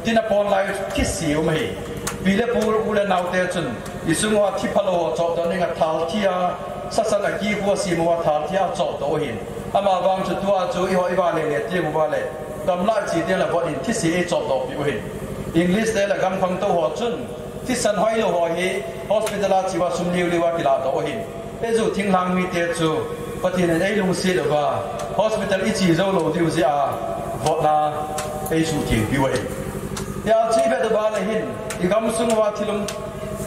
Tin a pon lai thise um ahi. Pi le pu, u le naote chun, i sung uva thi phalou ho chopdoh dinga thal thi a, sasan a kikhu a sem uva thal thi a chopdoh u ahin. Amavang chu tua chu eiho i vale le teng uva le, gamlah che teng le vot in thise eichopdoh peh u ahin. English te le gam khangtou ho chun, thisan hoilou ho hi hospital a che uva sum liu liu a kilahdoh u ahin. Eiho thinglhang mite chu Pathen in eilungset uva, hospital i che jou lou diu jeh a vot na eisuhtheng peh u ahi. Hia chu i vet uva le hin, i gamsung uva thil um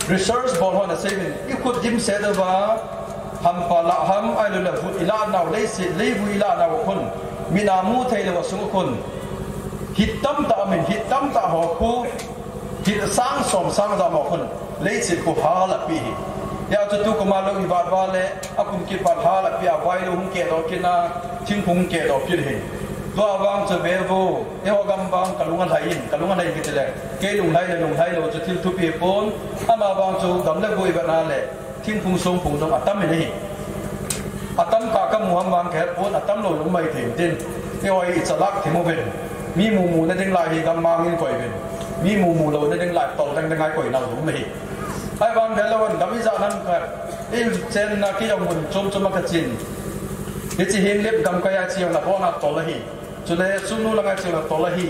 research bol hon asei uvin, i khut dimset uva, Hampa lah ham, ahilouleh vut ilah nau, leiset, leivui ilah nau khun, mina mu thei lou a sung khun, hit tamtah amin, hit tamtah ho khu, hit sang som sang jat ho khun, leiset khu hal api hi. Hijeh chun tu kum a lou i vat val le, akum kit phat hal api a, vailou hung kehdoh kit a, thingphung hung kehdoh kit hi. Tua vang chu ve vo, eiho gam vang ka lung alhai in, ka lung alhai in kiti le, kei lunglhai le lunglhai lou chu thil thupi pon, ama vang chu gam le vui vet na le, thingphung songphung jong atam in ahi. Atam kah ka mu ham vang ka het pon, atam lou jong um mai thei in tin. Eiho hi i chalak thim uvin. Mi mumu na ding lai hi gammang in koi uvin. Mi mumu lou na ding lai tol dang dang a i koi nau jong um ahi. Ahivang velou in gam ijat ham khat, i chenna kijong mun chom chom a ka chen. Hiche hin lep gam kai a che jong abon a tol ahi. Chule Sugnu langa chun atol ahi.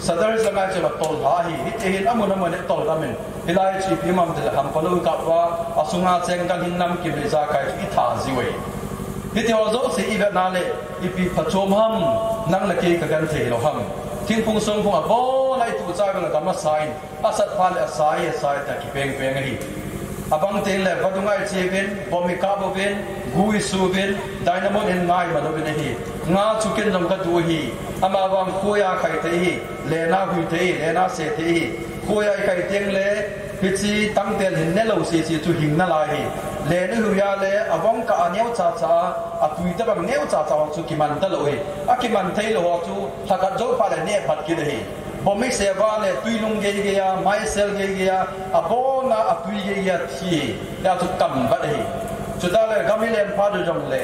Sadar langa chun atol lha ahi. Hiti hin amun amun atol damin. Hilai chu ipi ham tile Hampa lou kap uva, asunga cheng ganhing namkim le ijakai chu itha jiu ahi. Hiti ho jouse i vet na le, ipi phachom ham, nang le kei ka genthei lou ham. Thingphung songphung abon a i tuh chai vang le gam asa in. Asat phat le asai, asai ta kipeng peng ahi. Abang teng le vadung a i che uvin, bomb i kap uvin, gu i su uvin, dynamite in nga i man uvin ahi. Nga chu ken jong ka du ahi. Ama vang khoi a khai thei ahi, len a hui thei ahi, len a se thei ahi. Khoi a i khai teng le, hiche tangtel hin ne lou sese chu hing nalai ahi. Len i hui a le, avong kah a neo cha cha, atui tabang neo cha cha ho chu kiman talou ahi. Akiman thei lou ho chu, lha khat jou phat le neh phat kit ahi. Bomb i se uva le tui lung gei gei a, mai sel gei gei a, abon a, atui gei gei a thi. Hijeh chun kam vat ahi. Chuta le gam i len phat u jong le.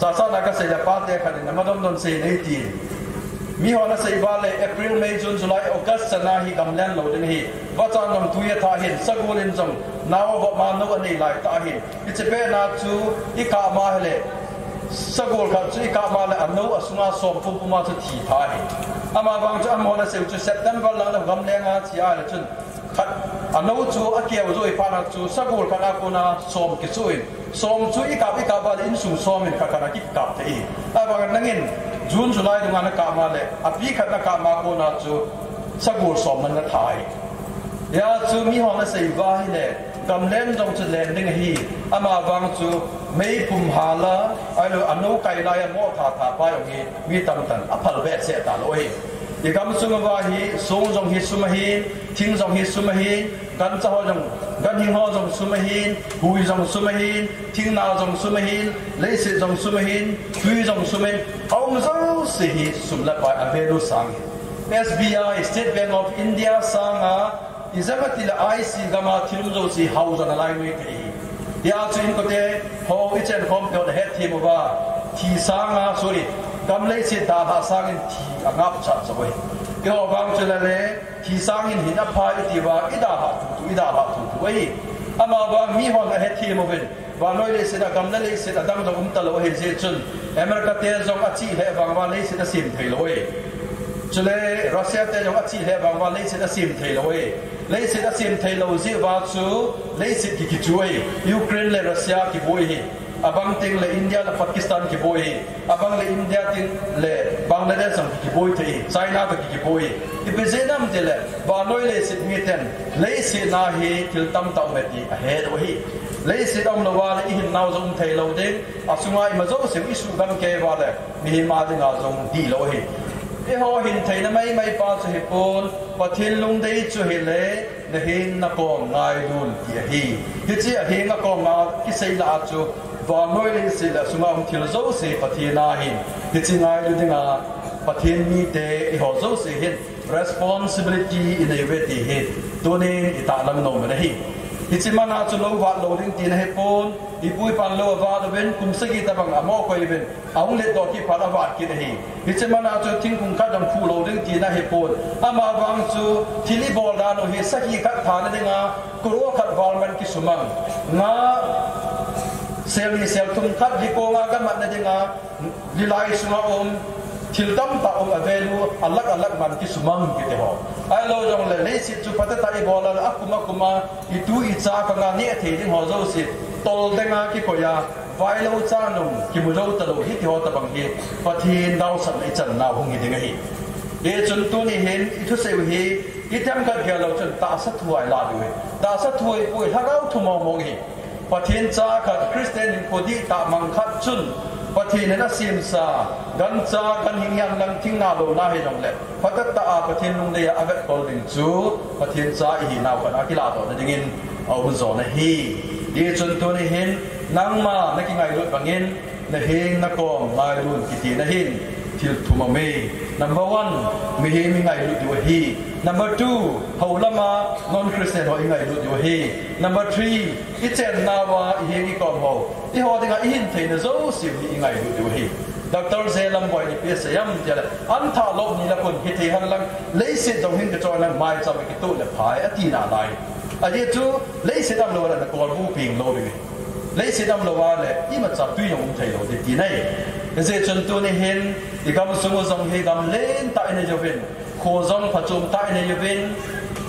Chasa na ka sei le pate khat in ama don don sei nei ti. Mihon asei uva le April, May, June, July, August chan a hi gam len lou ding ahi. Vachan jong tui atha hin, sagol in jong nao vop ma nou anei lai tah hin. Hiche pet na chu i kap ma hile, sagol khat chu i kap ma le anou asunga som pum pum a chu thi tha ahi. Ama vang chu amahon asei u chu September lang le gam leng a che a le chun khat anou chu akeu jou phat na chu sagol khat a kona som kichoh in, som chu i kap i kap uva le insung som in khat khat a kikap thei ahi. Ahivang nangin June, July dung a na kap ma le, api khat na kap ma kona chu sagol som na na tha ahi. Hijeh chun mihon asei uva hile, gam len jong chu len ding ahi, ama vang chu meipum hal a, ahilou anou kai lai a mo tha tha pa jong hi, mi tamtah in aphal behseh talou ahi. I gam sung uva hi, song jong hi sum ahin, thing jong hi sum ahin, gancha ho jong, ganhing ho jong sum ahin, hui jong sum ahin, thingna jong sum ahin, leiset jong sum ahin, tui jong sum ahin, aum jouse hi sum le pai a value sang ahi. S B I, State Bank of India sanga, ijemati le I C gam a thil um jouse hao jo nalai mai thei ahi. Hijeh chun inkote ho i chen khom peh le hetthem uva, thi sanga, sorry, gam leiset dalha sangin thi angap chat jo ahi. Eiho vang chu le le, thi sangin hin apha i ti uva, i dalha tutu, i dalha tutu ahi. Ama vang mihon ahetthem uvin, vannoi leiset a gam le leiset adang jong um talou ahi jeh chun, America te jong achih lheh vang uva leiset asem thei lou ahi. Chule Russia te jong achih lheh vang uva leiset asem thei lou ahi. Leiset asem thei lou jeh uva chu leiset ki kichu ahi. Ukraine le Russia kiboi ahi. Abang teng le India le Pakistan kiboi ahi. Abang le India teng le Bangladesh jong ki kiboi thei ahi. China toh ki kiboi ahi. Ipi jeh ham tile, vannoi leiset miten leiset na hi thil tamtah um e ti ahet u ahi. Leiset aum lou uva le i hinnau jong um thei lou ding. Asunga ima jouse i suhgam kei uva le, mihem a dinga jong dihlou ahi. Eiho hin theina mai mai pa chu hipon, Pathen lungdei chu hile, na heng na kom ngailun ti ahi. Hiche a heng a kom a kisei lah a chu, vannoi leiset le asunga um thil jouse Pathen a ahin. Hiche ngailu dinga Pathen mite eiho jouse hin responsibility i nei uve ti hi tunin i tahlang nom u ahi. Hiche man a chu lou vat lou ding tina hipon, i pu i pan lou avat uvin, kum sagi tabang amo koi uvin, ahung letdoh kit phat avat kit ahi. Hiche man a chu thingphung khat jong phu lou ding tina hipon. Ama vang chu thil i bol dan u hi sagi khat thana dinga, crore khat val man kisumang. Nga sel ni sel thum khat li kong a gamatna dinga, lilai sunga um, thil tamtah um a value, a lakh a lakh man kisumang kiti ho. Ahilou jongle leiset chu phatah a i bol a, akum akum a, i tu i cha panga neh thei ding ho jouse, tol deng a kikoi a, vailou cha nung kimu jou talou hiti ho tabang hi, Pathen gaosapna i chan nau hung hi ding ahi. Hichun tuni hin i thusei u hi, i themkhat gel lou chun tahsa thu a i la diu ahi. Tahsa thu ahipoi, lhagao thu mong mong ahi. Pathen cha khat, Christian hinkho dihtah mang khat chun, Pathen in asemsa, gancha, ganhing hihen lang thingna louna hijongle, phatah tah a Pathen lungdei a avetkol ding chu, Pathen cha ihinau khat a kilahdohna dingin aum jo ahi. Hichun tuni hin, nangma nakingailut bangin, naheng nakom ngailun kiti nahin thil thum aume. Number one, mihem ingailut diu ahi. Number two, hou lama non-Christian ho ingailut diu ahi. Number three, ichennauva iheng ikom ho, eiho dinga ihin theina jouse hi ingailut diu ahi. Doctor J. Lamboi in ipi asei em tileh, anthah lou ni lah khun hithei henlang, leiset jong hin kichon lang maicham kitoh le phai ati nalai. Ajeh chu, leiset damlou leh nakolbu peng lou ding ahi. Leiset damlou a leh imacha tui jong um thei lou ding tina ahi. Hijeh chun tuni hin, igamsung u jong hi gam lentah inei uvin, kho jong phachomtah inei uvin,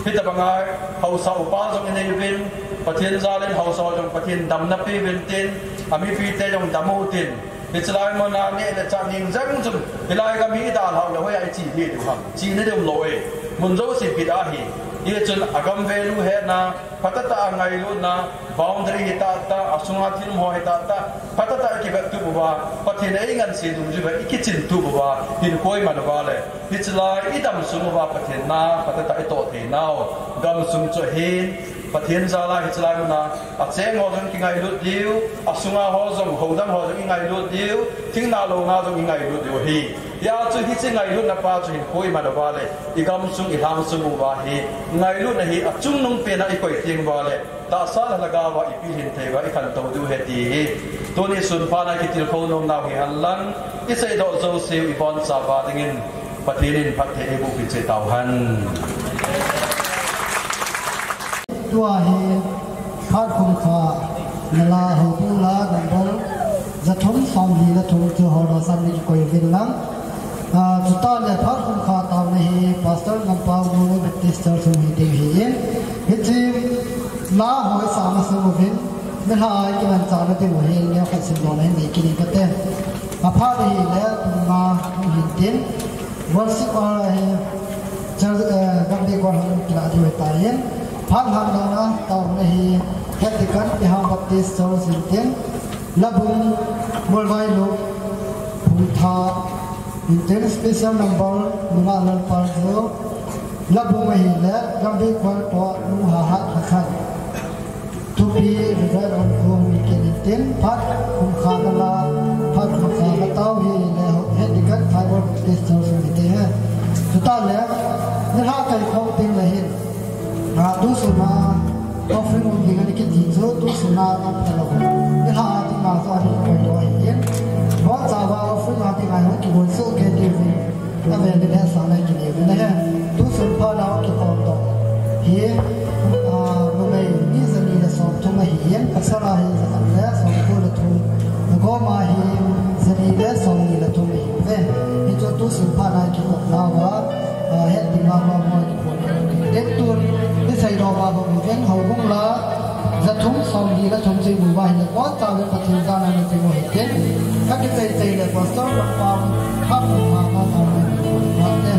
hitabanga haosa upa jong inei uvin, Pathen jal in haosa jong Pathen damna peuvin tin, amipite jong dam utin, hichelai muna neh le chah ning jeng chun, hilai gam hi idalhah leh hoiya iche ding ham, chena ding umlou e, mun jouse bit ahi. Hichun agam value hetna, phatah tah a ngailutna, boundary hitahtah, asunga thil um ho hitahtah, phatah tah a ikivettup uva, Pathen in eingansei dungjui uva ikichintup uva, hinkho iman uva leh, hichelai idamsung uva Pathen na phatah tah a itoh theinau gamsung chu ahin, Pathen jal a hichelai muna acheng ho jong kingailut diu, asunga ho jong, houdang ho jong ingailut diu, thingna louna jong ingailut diu ahi. Hijeh chun hiche ngailutna pa chu hinkho iman uva leh, igamsung, ilhamsung uva hi, ngailutna hi achungnung pen a ikoi teng uva leh, tahsa le lhagao a ipilhin thei uva ikhantou diu ahi ti hi. Tuni sunphat a kitilkhou nomnau hihen lang, iseidoh jouseu ibonchauva dingin, Pathen in phatthei eiboh peh cheh tauhen. Tua hi, phat kum kha, nala, houbung la, number, jathum somli le thum chu houdoh sanga kikoi uvin lang. Ah, chutah le phat kum kha taona hi, Pastor Ngampao Baptist Church hung hi ding ahin. Hiche la ho isah masang uvin, nilhah a ikimanchahna diu ahin, neokhat simdohna hin nei kit inge kati. Aphat ahile, pung nga hung hin tin. Worship hour ahi, church, eh, Gambih Choir hung kilah diu ahitan. Phat lhahna taona hi, Head Deacon Pihang Baptist Church in tin. Labung Molvailup Phungtha in tin, special number, Nungah Lalpaljo. Labung ahile, Gambih Choir toh, Nungah Hat Hakhan. Thupi, Reverend Hon Kho hung hi kit in tin, phat kum kha nala, phat kum kha natao hile, Head Deacon Bible Baptist Church hung hi ding ahi. Chutah le, nilhah kaikhom teng le hin, ah, tusun a offering um ding ana kiti chu, tusun a aum talou. Nilhah a dinga chu ana koi lou ahin. Bonchauva offering a dinga hung kibol soh kei diuvin. Avel le sanga kinei uvin ahi. Tusun phat a kikhom toh hi, ah, numei mi jani le somthum ahin, pasal a hi jakhat le somko le thum, nagom a hi jani le somni le thum ahiuve. Hichu tusun phat a kikhom nauva, ah, het ding a mama kikhom. Tun, iseidoh uva bang uvin, houbung la, jathum somli le thum chu imu uva ahile, bonchauva Pathen jal a nati u hite. Kakichai chai le Pastor Lampa, Khapu Mama, Mama, Mama te.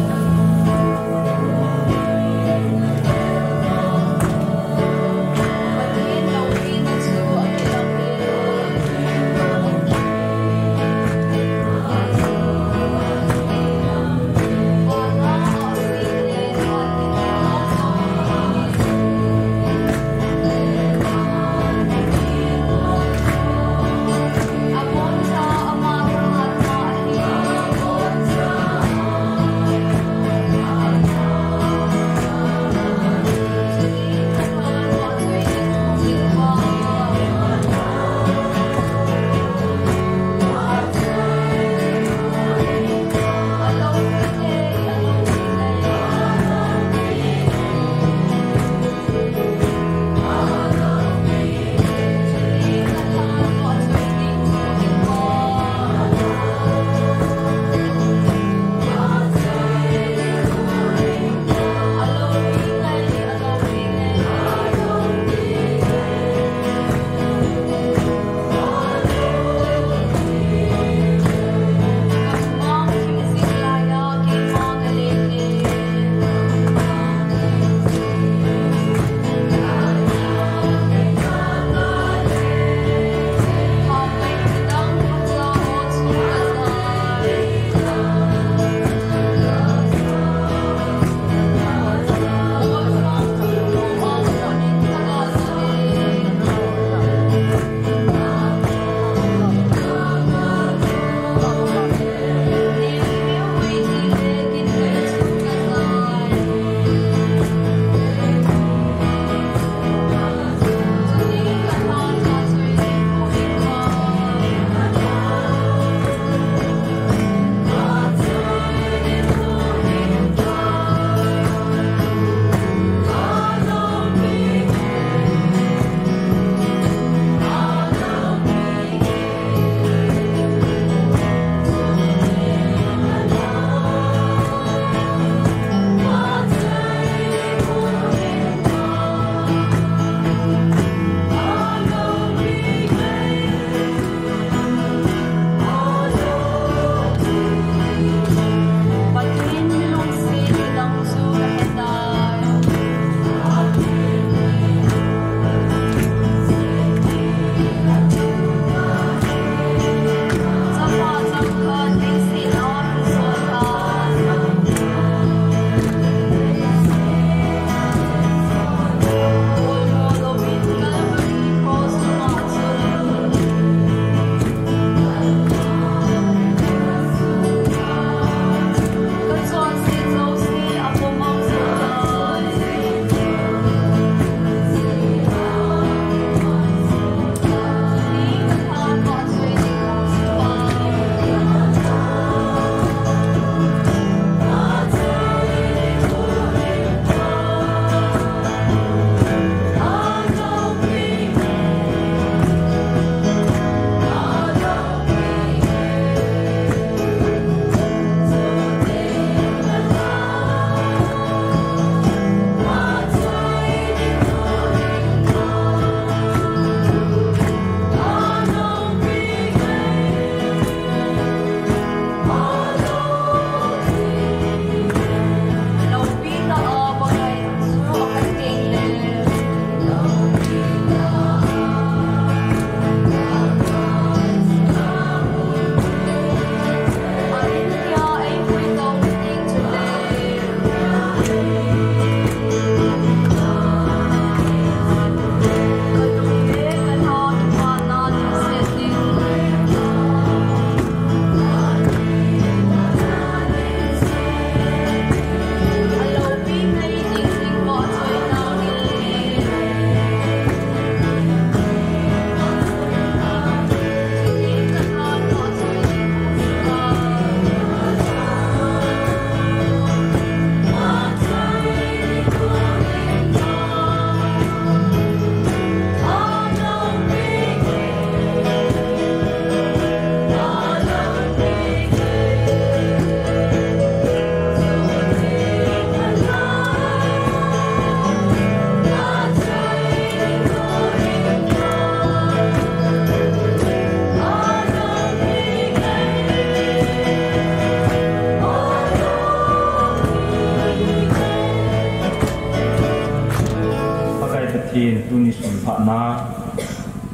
Tuni sun phatna,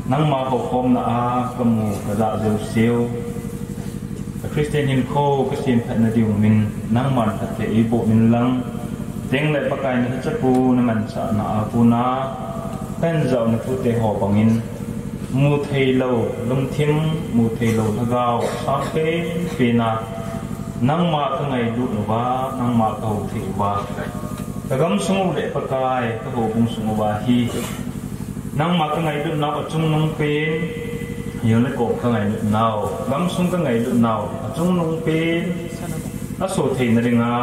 nangma houkhomna a kamu kajah jouseu, ka Christian hinkho kasemphatna diu min, nangman phatthei eiboh min lang, tengle Pakai nalhachapu namansahna a kona, kahin jaona thute ho bangin, mutheilou lungthim, mutheilou lhagao, sangpen pena, nangma kangailut uva, nangma kahouthei uva, kagamsung u le Pakai, kahoubung sung uva hi, nangma kangailutnau achungnung pen, heng le kom kangailutnau, gamsung kangailutnau achungnung pen, asoh theina dinga,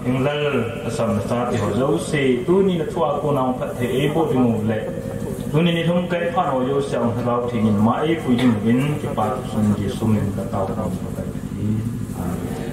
Henglal, asam nachate ho jouse, tuni nathua kona phatthei eiboh dingu le, tuni nilhum kaiphat ho jouse a Lhagao Thengin ma eipui dinguvin, kipa thusei Jesu min in katao, Pakai Pathen. Amen.